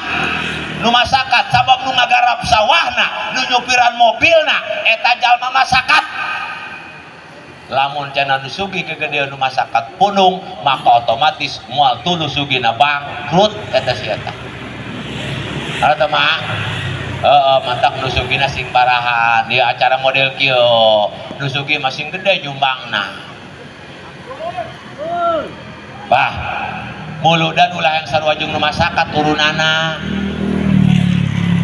Nu masakat sabab nu ngagarap sawahna, nu nyupiran mobilna eta jalma masakat. Lamun cenah nu sugih kegedean nu masakat punung, maka otomatis moal tulus sugihna bangkrut eta si eta. Eta mah heeh mantak nu sugihna sing barahan, ieu acara model kieu, nu sugih mah sing gede nyumbangna. Bah, muludan ulah yang sarua jeung nu masakat urunana.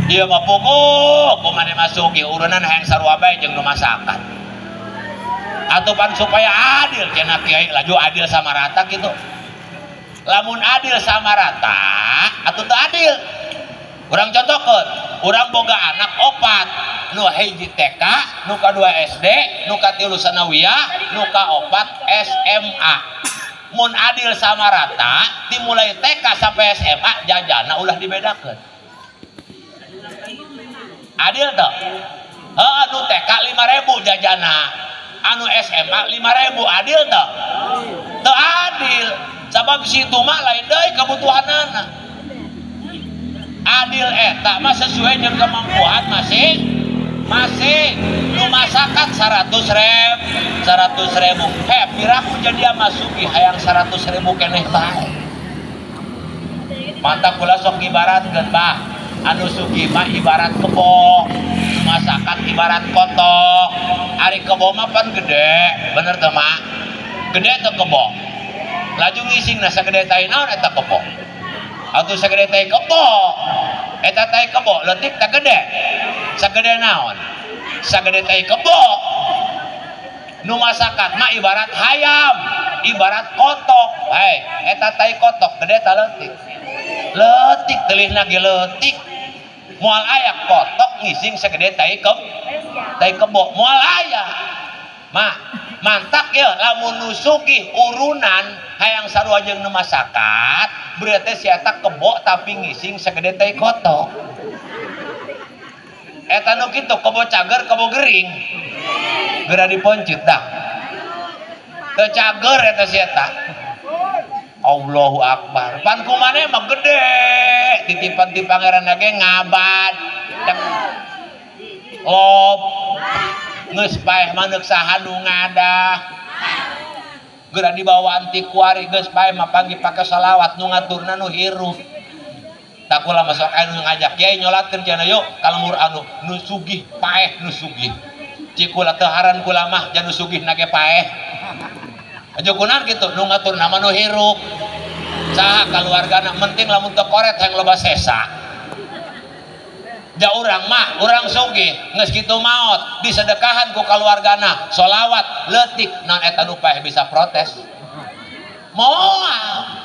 Ieu mah pokok kumaha mah sugih urunan hayang sarua bae jeung nu masakat. Atau pan supaya adil cenah kiai laju adil sama rata gitu. Lamun adil sama rata atau teu adil. Urang contohkeun, urang boga anak opat, nu hiji TK, nu kadua SD, nu katilu sanawiyah, nu kaopat SMA. Mun adil sama rata, dimulai TK sampai SMA jajana ulah dibedakeun. Adil toh? Heeh, nu TK 5.000 jajana, anu SMA 5.000, adil toh? Teu adil, sabab situ mah lain deui kebutuhanana. Adil eta mah sesuai jeung kemampuan masing-masing. Nu masakan 100.000, 100.000. Heh, piraku jadi masuki hayang 100.000 keneh bae. Mantap kula sok ibaratkeun bah. Anu sugih mah ibarat kebo, masakan ibarat kotok. Ari kebo mah pan gede, bener teu mak? Gede teu kebo? Laju ngising na sagede tai naon eta kebo? Atuh sagede tai kebo. Eta tai kebo leutik teh gede. Sagede naon? Sagede tai kebo. Nu masakan mah ibarat hayam, ibarat kotok. Hei, eta tai kotok gede ta leutik? Leutik telihna ge leutik. Moal aya kotok ngising segede tai kebo, moal aya. Mah, mantak ya lamun nu sugih urunan hayang sarua jeung nu masakat, berarti si eta kebo tapi ngising segede tai kotok. Eta nu kitu kebo cager, kebo gering. Geura diponcit dah. Teu cager eta si eta. Allahu Akbar. Pan kumane mah gede, titipan ti pangeran ge ngabad. Lop. Geus paeh mah neuk saha nu ngadah. Geura dibawa antikuari geus paeh mah panggih pake salawat nu ngaturna nu hirup. Tak kula masuk aya nu ngajak kiai nyolatkeun cenah yuk ka lembur anu nu sugih paeh nu sugih. Cik kula teu haran kula mah jan nu sugih na ge paeh. Aja kunaon kitu nu ngaturna mah nu hirup. Saha kaluargana penting lamun teu koret hayang loba sesa. Ja urang mah urang sugih geus kitu maot disedekahan ku kaluargana solawat leutik naon eta nu paeh bisa protes. Moal.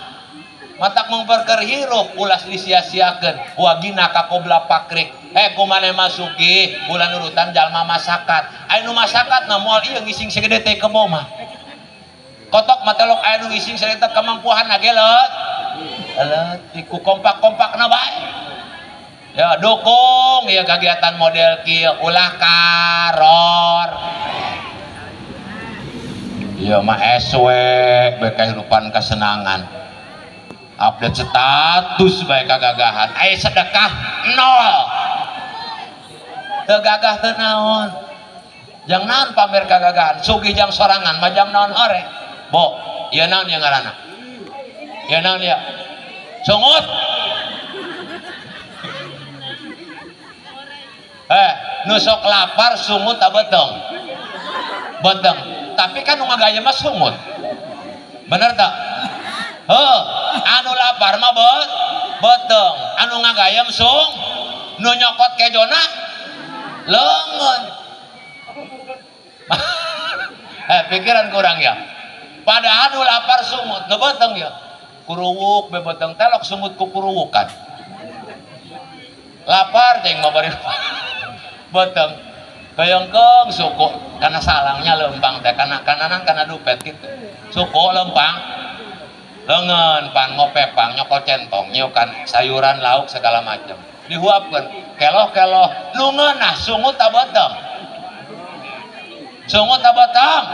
Matak mengperker hirup ulah disia-siakeun wagina ka qobla pakrik. Kumane mah sugih ulah nurutan jalma masakat. Aya nu masakat na moal ieu ngising segede teh kebo mah. Kotok matelok aya nu ngising segede kemampuan ge leutik ku kompak-kompakna bae. Ya dukung ya kegiatan model kieu ulah karor. Ieu mah SW bae kahirupan kesenangan. Update status bae kagagahan. Aya sedekah nol. Teu gagah teu naon. Jang naon pamer kagagahan, sugih jang sorangan mah jang naon hore. Bo, ieu naon ieu ngaranna? Ieu naon ieu? Sungut. Nu sok lapar sungut ta beteng? Beteng. Tapi kan nu ngagaya mah sungut. Bener tak? Heuh, anu lapar mah Beuteung anu ngagayem sung nu nyokot kejona leungeun. Pikiran kurang ya. Padahal nu lapar sungut nu beuteung ya. Kuruwuk be beuteung telok sungut ku kuruwukan. Lapar jeung mah bari beuteung. Kayongkong suku kana salangnya lempang teh kana kananan kana dupet gitu. Suku lempang leungeun pan ngopepang nyokot centong nyiukan sayuran lauk segala macam. Dihuapkeun keloh-keloh nu ngeunah sungut ta beuteung. Sungut ta beuteung.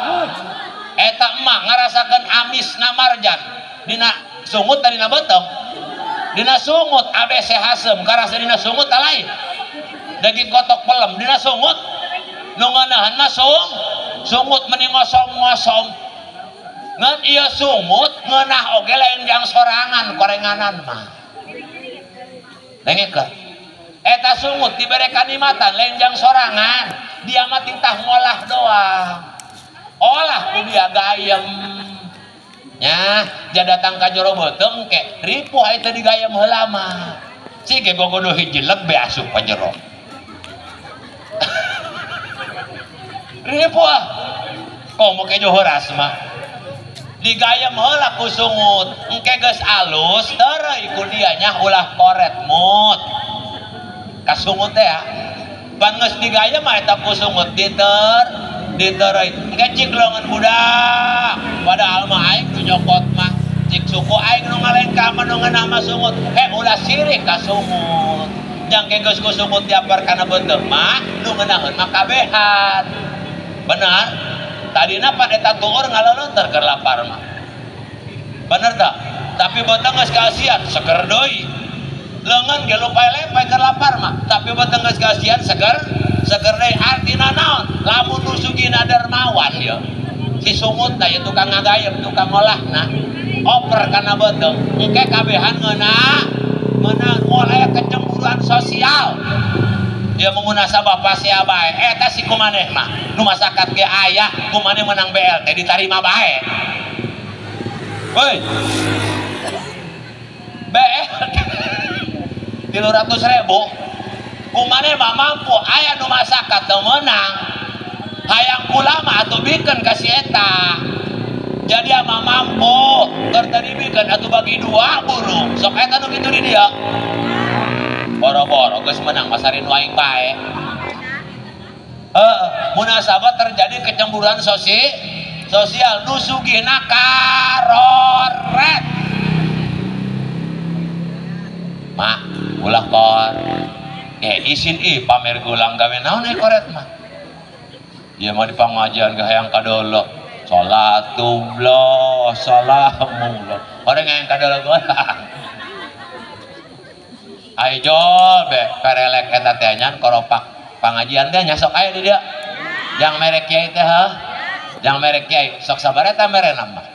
Eta emak ngarasakeun amisna marjan dina sungut ta dina beuteung. Dina sungut ABC hasem karasa dina sungut ta lain. Daging kotok pelem dina sungut nu ngeunahan mah sungut meni ngosom-ngosom. Ngan ieu sungut ngeunah oge lain jang sorangan korenganan mah. Dengekeun. Eta sungut dibere kanikmatan lain jang sorangan, dia mah titah ngolah doang. Olah ku dia gayem. Nya, ja datang ka jero beuteung ke ripuh aya teu digayem heula mah. Cik ge gogodoh hiji leg be asup ka jero. Ripuh ah. Komo kejo heuras mah. Digayem heula ku sungut, engke geus alus tereuy ku dia nya ulah koret mut. Ka sungut teh ya. Pan geus digayem mah eta ku sungut ditereuy. Engke cik leungeun budak. Padahal mah aing nu nyokot mah cik suku aing nu ngalengkah mah nu ngeunah mah sungut. Ulah sirik ka sungut. Jang ke geus ku sungut diapar kana beuteung mah nu ngeunaheun mah kabehan. Benar? Tadina pan eta tuur ngaleuleunter keur lapar mah. Bener tak? Tapi beuteung geus kaasian seger deui. Leungeun ge lupa-lepai keur lapar mah, tapi beuteung geus kaasian seger seger deui. Artina naon? Lamun nu sugihna dermawan ya. Si sungutna ya tukang ngagayem, tukang ngolahna, oper kana beuteung, engke kabehan ngeunah mulai kecemburuan sosial. Dia mengmunasabah pasea bae. Eta si kumaneh mah nu masakat ge aya, kumaneh menang BLT ditarima bae. Woi. BLT 300.000. Kumaneh mah mampu, aya nu masakat teu meunang. Hayang kula mah atuh bikeun ka si eta. Jadi ama mampu, keur teu dibikeun atuh bagi dua burung. Sok eta nu kitu di dieu. Boro-boro geus menang masarin waing bae. Heeh, munasabah terjadi kecemburuan sosial nu sugihna karoret. Mak, ulah kor. Isin ih pamer gulang gawe naon koret mah. Ieu mah di pangajian ge hayang kadolo. Salatullah, salamullah. Orang hayang kadolo golang. Ayo be perelek eta teh nya koropak pangajian teh nya sok aya di dieu. Jang merek kiai teh heuh. Jang merek kiai sok sabar eta merena mah.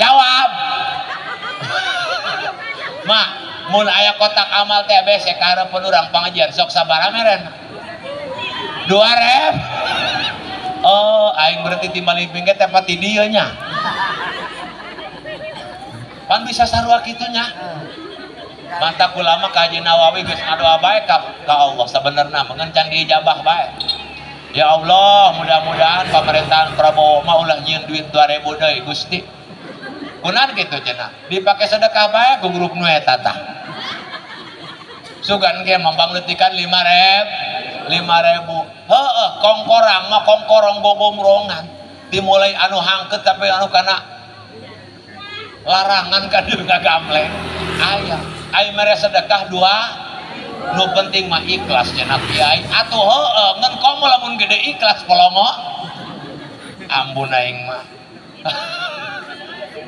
Jawab. Mak, mun aya kotak amal teh bese ka hareupeun urang pangajian sok sabaraha merena? 2.000. Oh, aing berarti timbal liping ge teh pati dieu nya. Pan bisa sarua kitu nya. Mantap ulama Kaji Nawawi geus ngadoa bae ka Allah sabenerna mengen can diijabah bae. Ya Allah, mudah-mudahan pemerintahan Prabowo mah ulah nyieun duit 2000 deui Gusti. Kunaon kitu cenah? Dipake sedekah bae ku grup nu eta tah. Sugan ge mambangleutikan 5.000. Heueuh, kongkorang mah kongkorong gogomrongan. Dimulai anu hangkeut tapi anu kana larangan ka dieu ngagamleng. Aya ai mere sedekah dua nu penting mah ikhlas cenah kiai atuh heueuh ngan komo lamun gede ikhlas polongo ampun aing mah.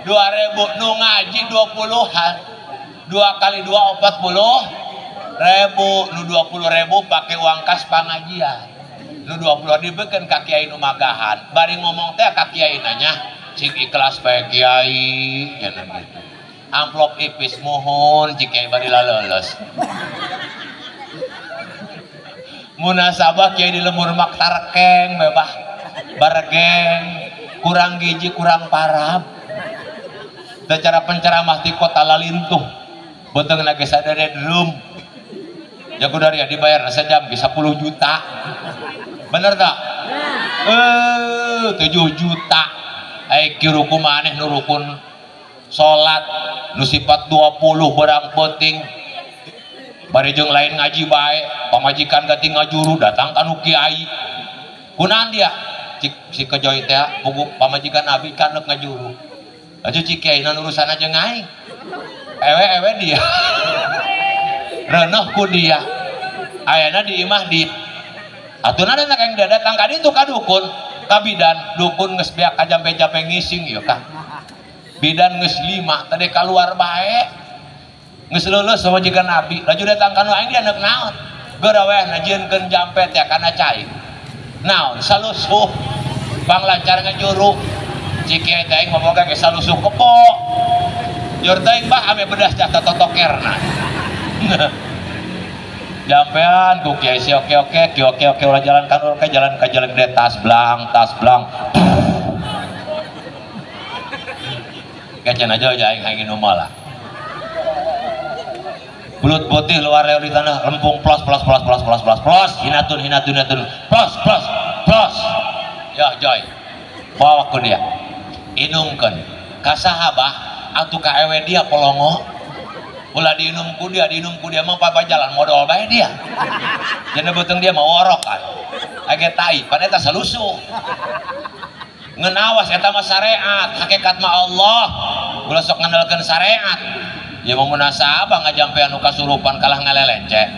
2000 nu ngaji 20-an 2 kali 2 40.000 nu 20.000 pake uang kas pangajian nu 20 dibeukeun ka kiai nu magahan bari ngomong teh ka kiai nanya cing ikhlas bae kiai cenah gitu. Amplop ipis muhun jika bari laleles. Munasabah kiai di lemur mak tarkeng bebah bargeng kurang gizi kurang parab. Secara penceramah di kota lalintuh. Beuteung lagi sadare drum. Jago dari ya dibayar sejam ge 10 juta. Bener tak? 7 juta. Ai kiruku maneh nu rukun salat nu sifat 20 berang penting. Bari jeung lain ngaji bae, pamajikan gati ngajuru datang ka nu kiai. Kunaon dia? Cik si kejoy teh puguh pamajikan abi kan neuk ngajuru. Atuh cik kiai na urusan aja aing. Ewe-ewe dia. Reneuh ku dia. Ayana di imah di atuh na kang dia datang ka ditu ka dukun, ka bidan, dukun geus beak ka jampe-jampe ngising ieu kah. Bidan geus 5 tadi kaluar bae. Geus leuleus pamajikan abi, laju datang ka nu aing dia neuk naon. Geura weh najieunkeun jampe teh kana cai. Naon salusuh. Bang lancar ngajuru. Cik kiai teh aing maboga ge salusuh kebo. Jur teuing bah ame bedas cah totokerna. Jampean ku kiai si oke oke ki oke oke ulah jalan ka urang jalan ka jalan gede tas blang tas blang. Kecen aja aing aing nu malah. Bulut putih luar leo di tanah lempung plos plos plos plos plos plos plos hinatun hinatun hinatun plos plos plos. Ya joy. Bawa ku dia. Inumkeun ka saha bah atuh ka ewe dia polongo. Ulah diinum ku dia mah papa jalan modal bae dia. Jana beuteung dia mah worokan. Age tai, pan eta salusuh. Ngeun awas eta mah syariat, hakikat mah Allah. Ulah sok ngandalkeun syariat. Ya mah munasabah ngajampean nu kasurupan kalah ngalelece.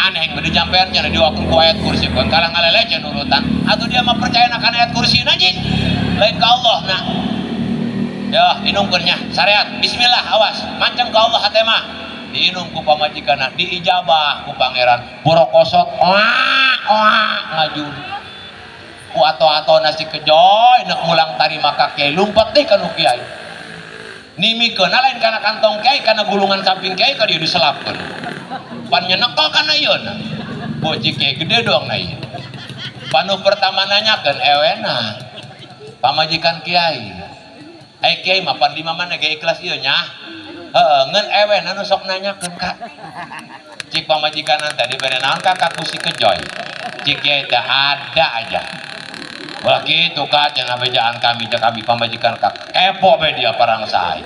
Aneh gede jampean nya diwakeun ku ayat kursi, kun kalah ngalelece nurutan. Atuh dia mah percaya kana ayat kursi anjing. Lain ka Allah nah. Ya, inumkeun nya syariat. Bismillah, awas. Mancang ka Allah hate mah. Diinum ku pamajikanna, diijabah ku pangeran. Borokosot oa oa ngajur. Ku ato-ato nasi kejoy nek mulang tarima ka kiai lumpat deui ka nu kiai. Nimikeun lain kana kantong kiai kana gulungan samping kiai ka dieu diselapkeun. Pan nyenekel kana ieu na. Boji kiai gede doang na ieu. Panu pertama nanyakeun ewena. Pamajikan kiai. Ai kiai mah pan di mana ge ikhlas ieu nya. Heeh, ngeun ewena nu sok nanyakeun ka. Cik pamajikan teh dibere naon ka ka ku si kejoy. Cik kiai teh ada aja. Wah kitu ka cenah bejaan kami cek abi pamajikan ka kepo be dia parang sae.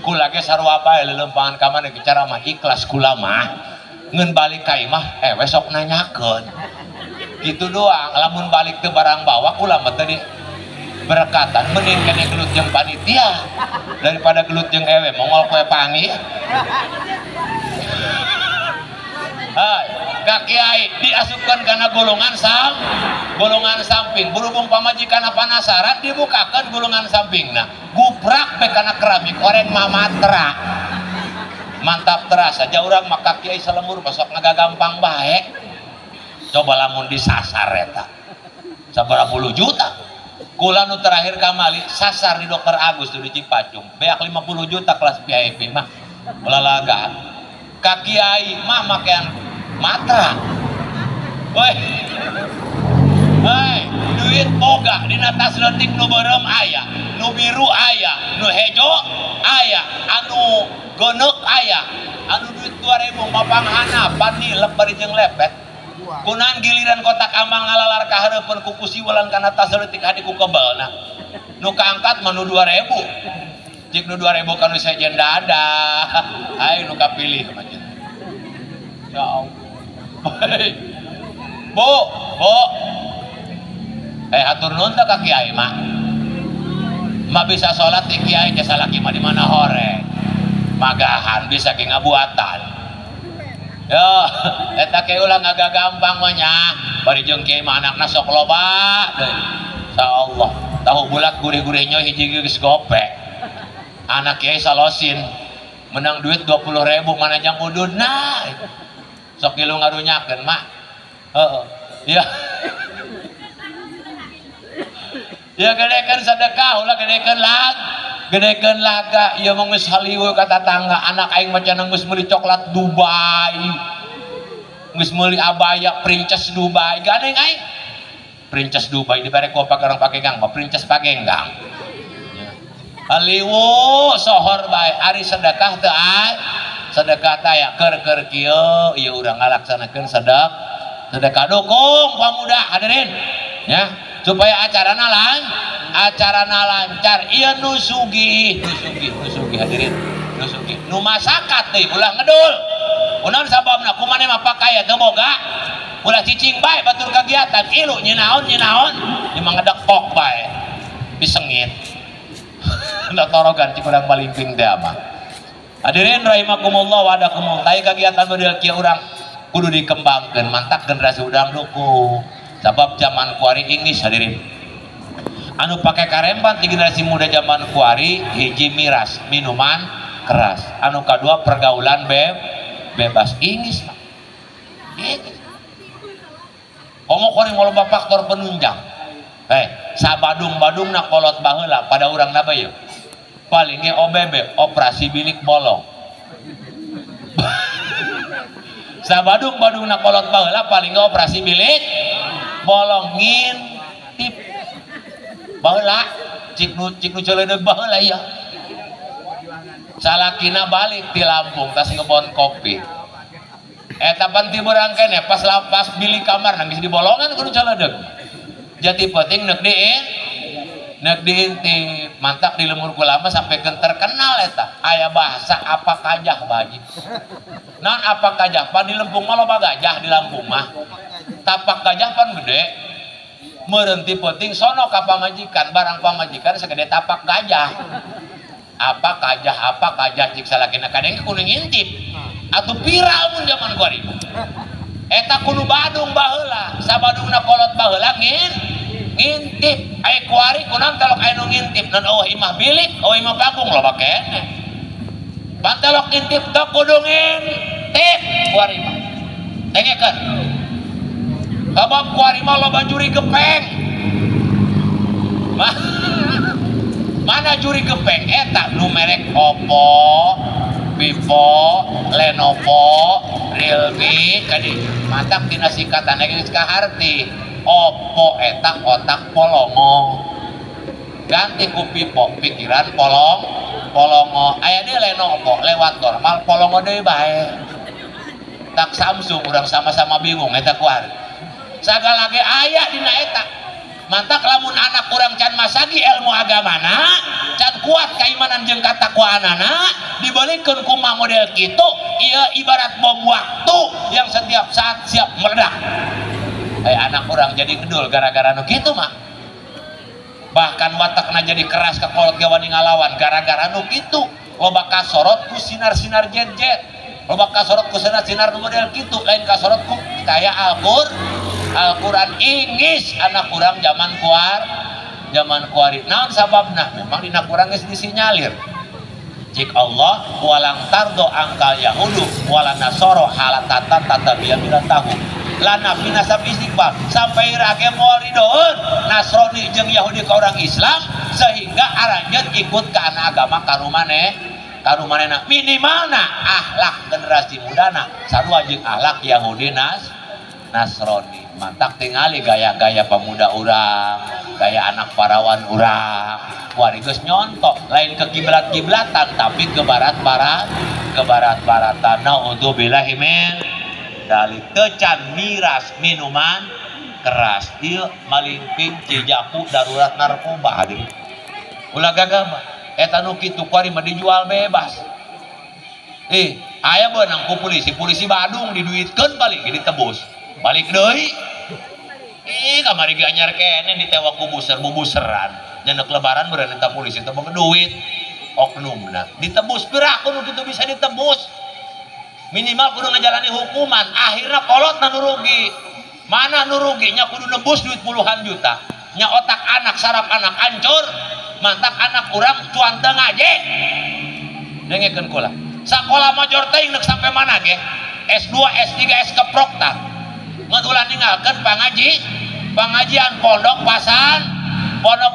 Kula ge sarua bae leuleumpangan ka maneh cara mah ikhlas kula mah. Ngeun balik ka imah ewe sok nanyakeun. Kitu doang, lamun balik teu barang bawa kula mah teu berkatan mending kene gelut jeung panitia daripada gelut jeung ewe mongol kowe panggih. Hai, ka kiai diasupkeun kana golongan golongan samping. Berhubung pamajikan penasaran dibukakeun golongan sampingna. Guprak be kana keramik oreng mamatra. Mantap terasa ja urang mah ka kiai salemur besok ngagampang bae. Coba lamun disasar eta. Sabaraha puluh juta. Kula nu terakhir kamali sasar di Dokter Agus di Cipacung. Beak 50 juta kelas VIP mah. Olahraga. Ka kiai mah makean matra. Woi. Hei, duit boga dina tas leutik nu beureum aya, nu biru aya, nu hejo aya, anu goneuk aya, anu duit 2000 mapanghana panilep bari jeung lepet. Kunaon giliran kotak amal ngalalar ka hareupeun ku kusiwelan kana tas leutik hadi ku kebelna. Nu kaangkat mah nu 2000. Jik nu 2000 kanu sejen dada. Aing nu kapilih mah. Ya Allah. Bu, bu. Atur nuhun teh ka kiai mah. Mah bisa salat di kiai jasa laki mah di mana hore. Magahan bisa ge ngabuatan. Yo, eta ke ulah ngagagampang mah nya. Bari jeung kiai mah anakna sok loba deui. Insyaallah. Tahu bulat gurih-gurihnya hiji geus gope. Anak kiai salosin menang duit 20.000 mana jang ududna. Sok ngilu ngarunyakeun mak. Heeh. Ya. Ya gedekeun sedekah ulah gedekeun lag. Gedekeun laga ieu mah geus halieu ka tatangga anak aing mah cenah geus meuli coklat Dubai. Geus meuli abaya Princess Dubai. Gandeng aing. Princess Dubai dibere ku orang Pagenggang mah Princess Pagenggang. Haliwu sohor bae ari sedekah teu Sedekah taya keur-keur kieu ieu urang ngalaksanakeun sedekah dukung pamuda hadirin ya supaya acarana lancar ieu nu sugih hadirin nu sugih nu masakat deui ulah ngedul kunaon sababna kumaneh mah pakaya teu boga ulah cicing bae batur kagiatan ilu nyinaon ieu mah ngedekok bae pisengit torogan cik urang malimping teh mah. Hadirin rahimakumullah wa adakumullah. Tai kagiatan model kieu urang kudu dikembangkeun mantak generasi urang dukung. Sabab zaman kuari Inggris hadirin. Anu pake karemban di generasi muda zaman kuari hiji miras, minuman keras. Anu kadua pergaulan bebas Inggris mah. Inggris. Komo kuari loba faktor penunjang. Sabadung-badungna kolot baheula pada urang naba yeuh. Palingnya OBB, operasi bilik bolong. Sabadung-badungna kolot baheula palingnya operasi bilik bolong ngintip. Baheula cik nu ceuleudeuh baheula ieu. Salakina balik ti Lampung tas ngebon kopi. Eta pan ti beurang keneh pas bilik kamar geus dibolongan kudu ceuleudeuh. Jati penting neuk diintip mantak di lemur kulama sampai terkenal eta aya bahasa apa kajah baji naon apa kajah pan di lempung mah loba gajah di Lampung mah tapak gajah pan gede merenti penting sono ka pamajikan barang pamajikan segede tapak gajah apa kajah cik salakina kadeng kudu ngintip atuh viral mun zaman kuari eta kudu Badung baheula sabadungna kolot baheula ngintip aya kuari kunaon telok aya nu ngintip non eueuh imah bilik eueuh imah panggung loba keneh pantelok ngintip teu kudu ngintip kuari mah dengekeun sabab kuari mah loba juri gepeng mana juri gepeng eta nu merek Oppo, Vivo, Lenovo, Realme kadi mantak dina singkatan geus kaharti Oppo eta otak polongo ganti ku Vivo pikiran polongo aya deui Lenovo lewat normal polongo deui bae tak Samsung urang sama-sama bingung eta kuari sagala ge aya dina eta mantak lamun anak urang can masagi ilmu agamana can kuat keimanan jeung katakwaanana dibalikeun kumaha model kitu ieu ibarat bom waktu yang setiap saat siap meledak. Anak orang jadi ngedul gara-gara nu kitu mah bahkan watakna jadi keras ke kolot ge wani ngalawan gara-gara nu kitu loba kasorot ku sinar-sinar jet-jet loba kasorot ku sinar-sinar nu model kitu lain kasorot ku kaya Al-Qur'an Inggris anak urang zaman kuari naon sababna memang dina kurang geus disinyalir cik Allah walang tardo angkal yahudu wala nasoro halatata tatabiya milatahu lana binasab istiqbal sampai rage moal ridoeun Nasrani jeung Yahudi ka orang Islam sehingga aranjeun ikut ka anak agama karumanehna minimalna akhlak generasi mudana sarua jeung akhlak Yahudi Nasrani mantak tingali gaya-gaya pemuda urang gaya anak parawan urang kuari geus nyontok lain ke kiblat-kiblatan tapi ke barat-barat ke barat-baratan naudzubillahi min dalik tecan miras minuman keras ieu malingping Cijaku darurat narkoba hadirin ulah gagah eta nu kitu kuari mah dijual bebas aya beunang ku polisi Badung diduitkeun balik ditebus balik deui kamari ge anyar keneh ditewak ku buser-bubuseran nyenek lebaran beureun eta polisi teh boga duit oknumna ditebus piraku nu kitu bisa ditebus minimal kudu ngajalani hukuman akhirnya kolot na nu rugi mana nu ruginya kudu nebus duit puluhan juta nya otak anak saraf anak hancur mantak anak urang cuan teu ngaje dengekeun kula sakola major teuing neuk sampai mana ge S2 S3 S keprok tah ngan ulah ninggalkeun pengajian pondok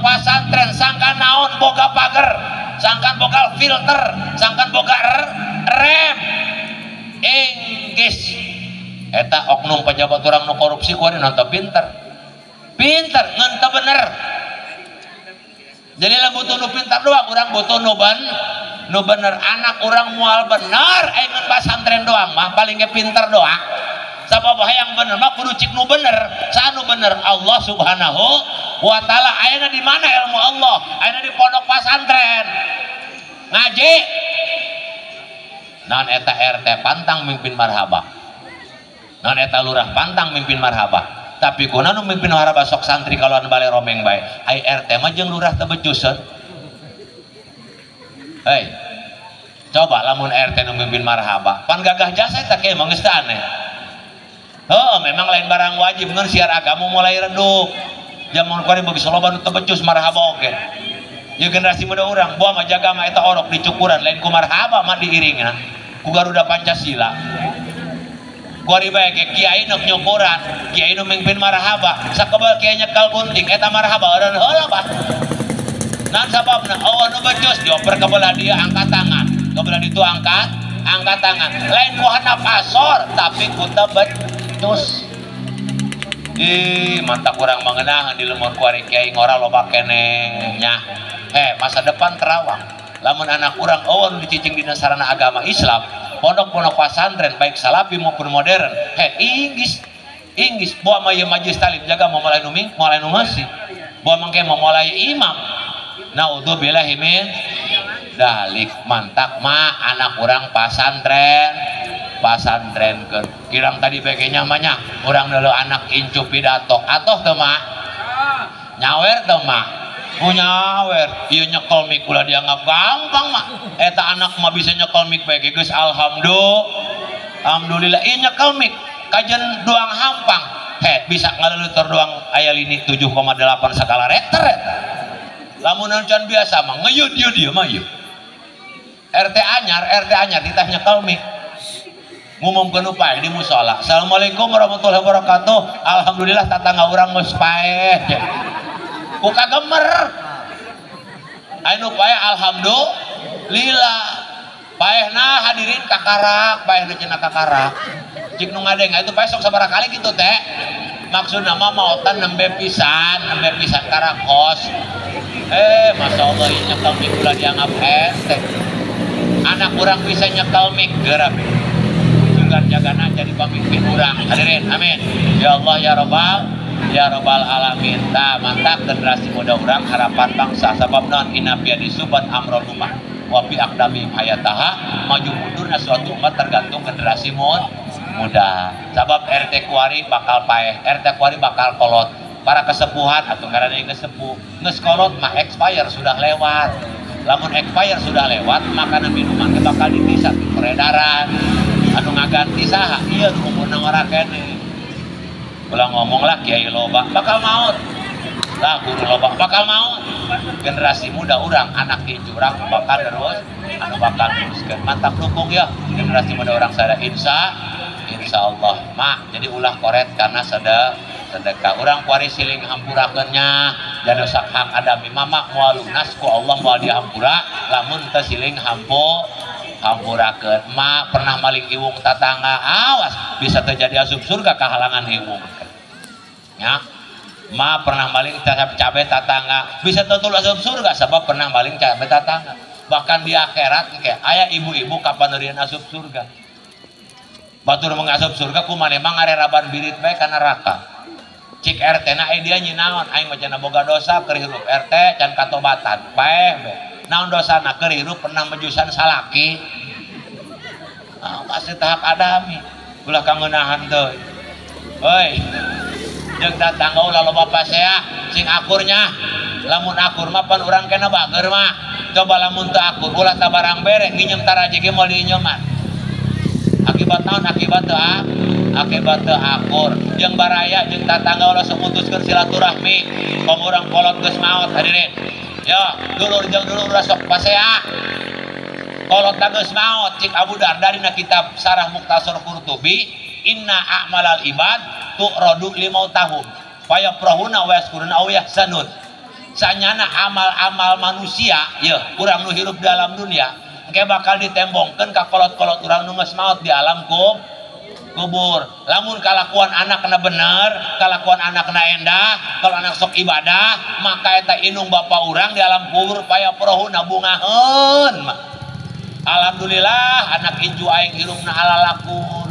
pasantren sangkan naon boga pager sangkan boga filter sangkan boga rem Inggris eta oknum pejabat urang nu korupsi kuari nonton pinter ngan teu bener jadi lah butuh nu pintar doang urang butuh nu Nu bener anak urang moal bener aing ngan pasantren doang mah paling ge pinter doang. Sabab hayang bener mah kudu cik nu bener. Saha nu bener? Allah Subhanahu wa taala. Ayeuna di mana ilmu Allah? Ayeuna di pondok pasantren. Ngaji. Naon eta RT pantang mimpin marhaba. Naon eta lurah pantang mimpin marhaba. Tapi kuna nu mimpin marhaba sok santri kaluan bale romeng bae. Ai RT mah jeung lurah teu becuseun. Hei. Coba lamun RT nu mimpin marhaba, pan gagah jasa eta ke emang geus teu aneh. Heuh, memang lain barang wajib ngan siar agama mulai redup. Jaman kuari bagi loba nu teu becus marhaba oge. Ya generasi muda urang buah mah jaga mah eta orok dicukuran lain ku marhaba mah diiringna ku Garuda Pancasila. Kuari bae ke kiai nu nyukuran, kiai nu mimpin marhaba, sakebal kiai nyekal gunting eta marhaba eureun heula bah. Naon sababna? Eueuh nu becus dioper ka belah dieu angkat tangan, ka belah ditu angkat tangan. Lain ku handap asor tapi ku teu becus. Ih, mantap urang mangenahan di lemur kuari kiai ngora loba keneh nya. Masa depan terawang. Lamun anak urang eueuh nu dicicing dina sarana agama Islam, pondok-pondok pasantren baik salafi maupun modern, inggis. Inggis buah mah ieu majelis talim jaga mau mulai nu mulai nu ngeusi. Buah mangke mau mulai imam. Naudzubillahi min dalik. Mantak mah anak urang pasantren ke kirang tadi bae nya mah nya urang deuleu anak incu pidato atoh teu mah nyawer teu mah nyawer ieu nyekel mik ulah dianggap gampang mah eta anak mah bisa nyekel mik bae geus alhamdulillah ieu nyekel mik kajen doang hampang bisa ngaleuteur doang aya lini 7,8 skala Richter eta lamun can biasa mah ngeyud-yud ieu mah ieu RT anyar ditah nyekel mik ngumumkeun upaya di musola. Assalamualaikum warahmatullahi wabarakatuh. Alhamdulillah tatangga urang geus paeh. Ku kagemer. Anu paeh alhamdulillah. Paehna hadirin kakarak, paehna cenah kakarak. Cik nu ngadeng itu paeh sok sabaraha kali kitu teh. Maksudna mah maotan nembe pisan karakos. Masya Allah ieu nyekel mik ulah dianggap enteng. Anak urang bisa nyekel mik geura be. Jagana jadi pemimpin urang hadirin amin ya Allah ya robbal alamin. Ta mantap generasi muda urang harapan bangsa sabab non inapia disubat amrul ummah wa fi aqdami hayataha maju mundurna suatu umat tergantung generasi muda. Sabab RT kuari bakal paeh, RT kuari bakal kolot, para kesepuhan atau karena yang kesepuh geus kolot mah expire sudah lewat. Lamun expire sudah lewat makanan minuman bakal dipisah di peredaran. Anu ngaganti saha ieu nu umurna ngora keneh. Ulah ngomong lah kiai loba bakal maut. Lah guru loba bakal maut. Generasi muda urang anak incu urang bakal terus anu bakal teruskeun. Mantap dukung ya generasi muda urang sada insya Allah mak. Jadi ulah koret karena sedekah urang kuari siling hampurakeun nya jado sak hak adami mama moal lunas ku Allah moal dihampura lamun teu siling hampurakeun. Ma pernah maling iwung tatangga, awas bisa terjadi asup surga kahalangan iwung ya. Ma pernah maling cabe tatangga bisa tentu asup surga sebab pernah maling cabe tatangga. Bahkan di akhirat kayak aya ibu-ibu kapan neurian asup surga batur mengasup surga ku maneh mah ngareraban birit bae ka neraka. Cik RT na dia nyinaon aing mah cenah boga dosa keur hirup RT can katobatan paeh be. Naon dosana keur hirup pernah mejusan salaki. Masih tahap adami ulah kangeunahan teuing. Heuy. Jeung tatangga ulah loba pasea sing akurnya. Lamun akur mah pan urang kena bager mah. Coba lamun teu akur ulah tabarang bere nginjem taraje ge moal diinjeman. Akibat naon? Akibat teu akibat teu akur. Jeung baraya jeung tatangga ulah sok mutuskeun silaturahmi. Komo urang kolot geus maot hadirin. Ya, dulur jeung dulur ulah sok pasea. Kolot geus maot cik Abu Darda dina kitab Sarah Muktasar Qurtubi, inna a'malal ibad tu'radu limautahum fayafrahuna wa yaskuruna aw yahzanun. Sanyana amal-amal manusia ya urang nu hirup dalam dunia engke bakal ditembongkeun ka kolot-kolot urang nu geus maot di alam kubur. Lamun kalakuan anak kena bener, kalakuan anak kena endah, kalau anak sok ibadah, maka eta indung bapa urang di alam kubur payafrahuna bungaheun mah. Alhamdulillah anak incu aing hirupna alalakur.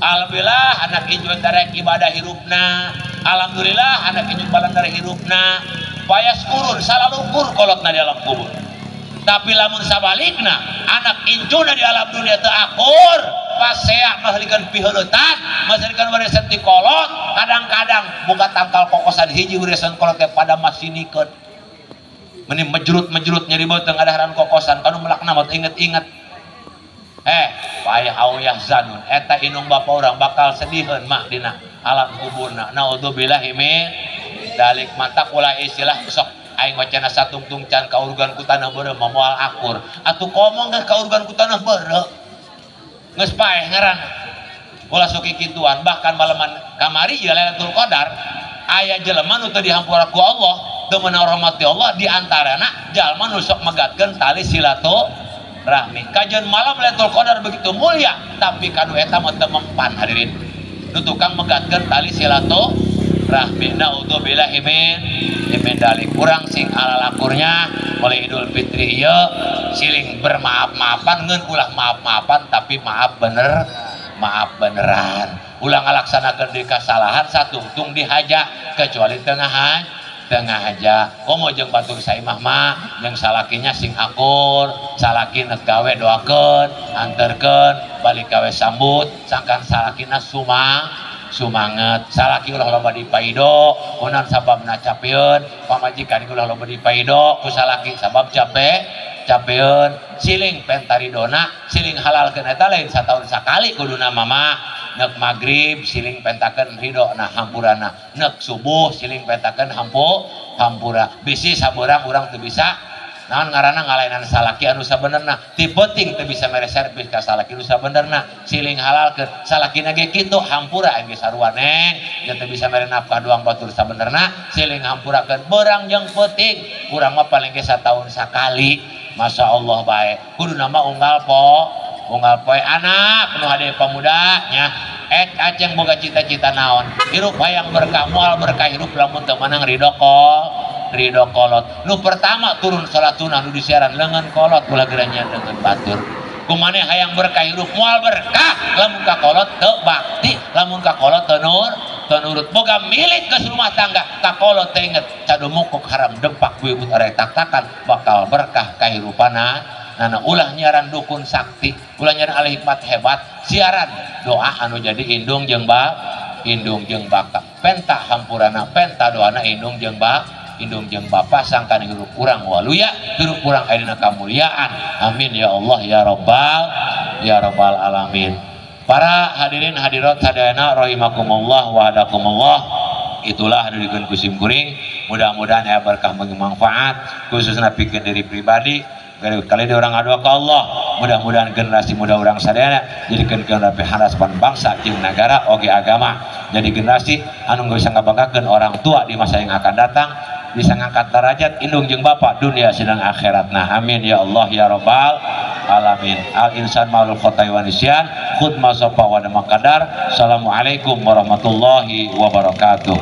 Alhamdulillah anak incu darek ibadah hirupna. Alhamdulillah anak incu balandar hirupna. Payas kurun salalukur kolotna di alam kubur. Tapi lamun sabalikna anak incuna di alam dunia teu akur, pasea mahlikeun piheuleutan, mahlikeun warisan ti kolot, kadang-kadang buka tangkal kokosan hiji warisan kolot teh pada masinikeun. Meni mejrut-mejrut nyeri beuteung ngadaharan kokosan kanu melakna mah inget-inget. Payah auyah zanun eta indung bapa urang bakal sediheun mah dina alam kuburna. Naudzubillahi min dalik. Mantak ulah istilah sok aing wacana satungtung can kaurugan ku tanah beureum moal akur. Atuh komo geus kaurugan ku tanah beureum. Geus paeh ngaranna. Ulah sok kikituan, bahkan malaman kamari ieu Lailatul Qadar aya jelema nu teu dihampura ku Allah, teu meunang rahmat ti Allah, di antarana jalma nu sok megatkeun tali silaturahmi. Kajian malam Lailatul Qadar begitu mulia, tapi kanu eta mah teu mempan hadirin. Nu tukang megatkeun tali silaturahmi. Naudzubillahi min dalik. Urang sing alalakurnya mulai Idul Fitri ieu siling bermaaf-maafan, ngeun ulah maaf-maafan tapi maaf bener, maaf beneran. Ulah ngalaksanakeun deui kasalahan satungtung dihaja kecuali tengahan tengah aja. Komo jeung batur saimah mah jeung salakinya sing akur, salaki nek gawe doakeun, anterkeun, balik gawe sambut, sangkan salakina sumanget. Salaki ulah loba dipaido, kunaon sababna capeun, pamajikan ulah loba dipaido ku salaki sabab capek, capeun. Siling pentaridona, siling halalkeun eta lain sataun sakali kuduna mama. Nek magrib siling pentakeun ridona hampurana, nek subuh siling pentakeun hampura. Bisi sabeurang urang teu bisa naon ngaranna ngalainan salaki anu sabenerna, ti penting teu bisa mere servis ka salaki anu sabenerna, siling halalkeun salakina ge kitu hampura aing ge sarua neng, jeung teu bisa mere nafkah doang batur sabenerna, siling hampurakeun beurang jeung peuting, urang mah paling ge sataun sakali. Masya Allah bae kuduna mah unggal poe anak nu hade pamuda nya aceng boga cita-cita naon hirup hayang berkah moal berkah hirup lamun teu meunang ridho kolot. Nu pertama turun salat sunah nu disiaran leungeun kolot ulah geura leungeun batur. Kumane hayang berkah hirup moal berkah lamun ka kolot teu bakti, lamun ka kolot teu nurut. Boga milik geus rumah tangga ka kolot teu inget cadumukuk haram dempak buibut arek taktakan bakal berkah kahirupana. Nana ulah nyiaran dukun sakti, ulah nyiaran ahli hikmat hebat, siaran doa anu jadi indung jeung indung jeung baka. Penta hampurana, penta doana indung jeung indung jeung bapa sangkan hirup urang waluya, hirup urang ayeuna kamuliaan. Amin ya Allah ya rabbal alamin. Para hadirin hadirat sadayana rahimakumullah wa hadakumullah. Itulah hadirikeun ku sim kuring, mudah-mudahan aya berkah bermanfaat khususna pikeun diri pribadi. Kali ini orang adu ke Allah, mudah-mudahan generasi muda orang sadayana jadikeun generasi harapan bangsa jeung nagara oge agama, jadi generasi anu bisa ngabanggakeun orang tua di masa yang akan datang, bisa ngangkat derajat indung jeung bapa dunia sidang akhiratna. Amin ya Allah ya rabbal alamin. Al insan maulul khotai wa nisyan khud ma safa wa makadar. Assalamualaikum warahmatullahi wabarakatuh.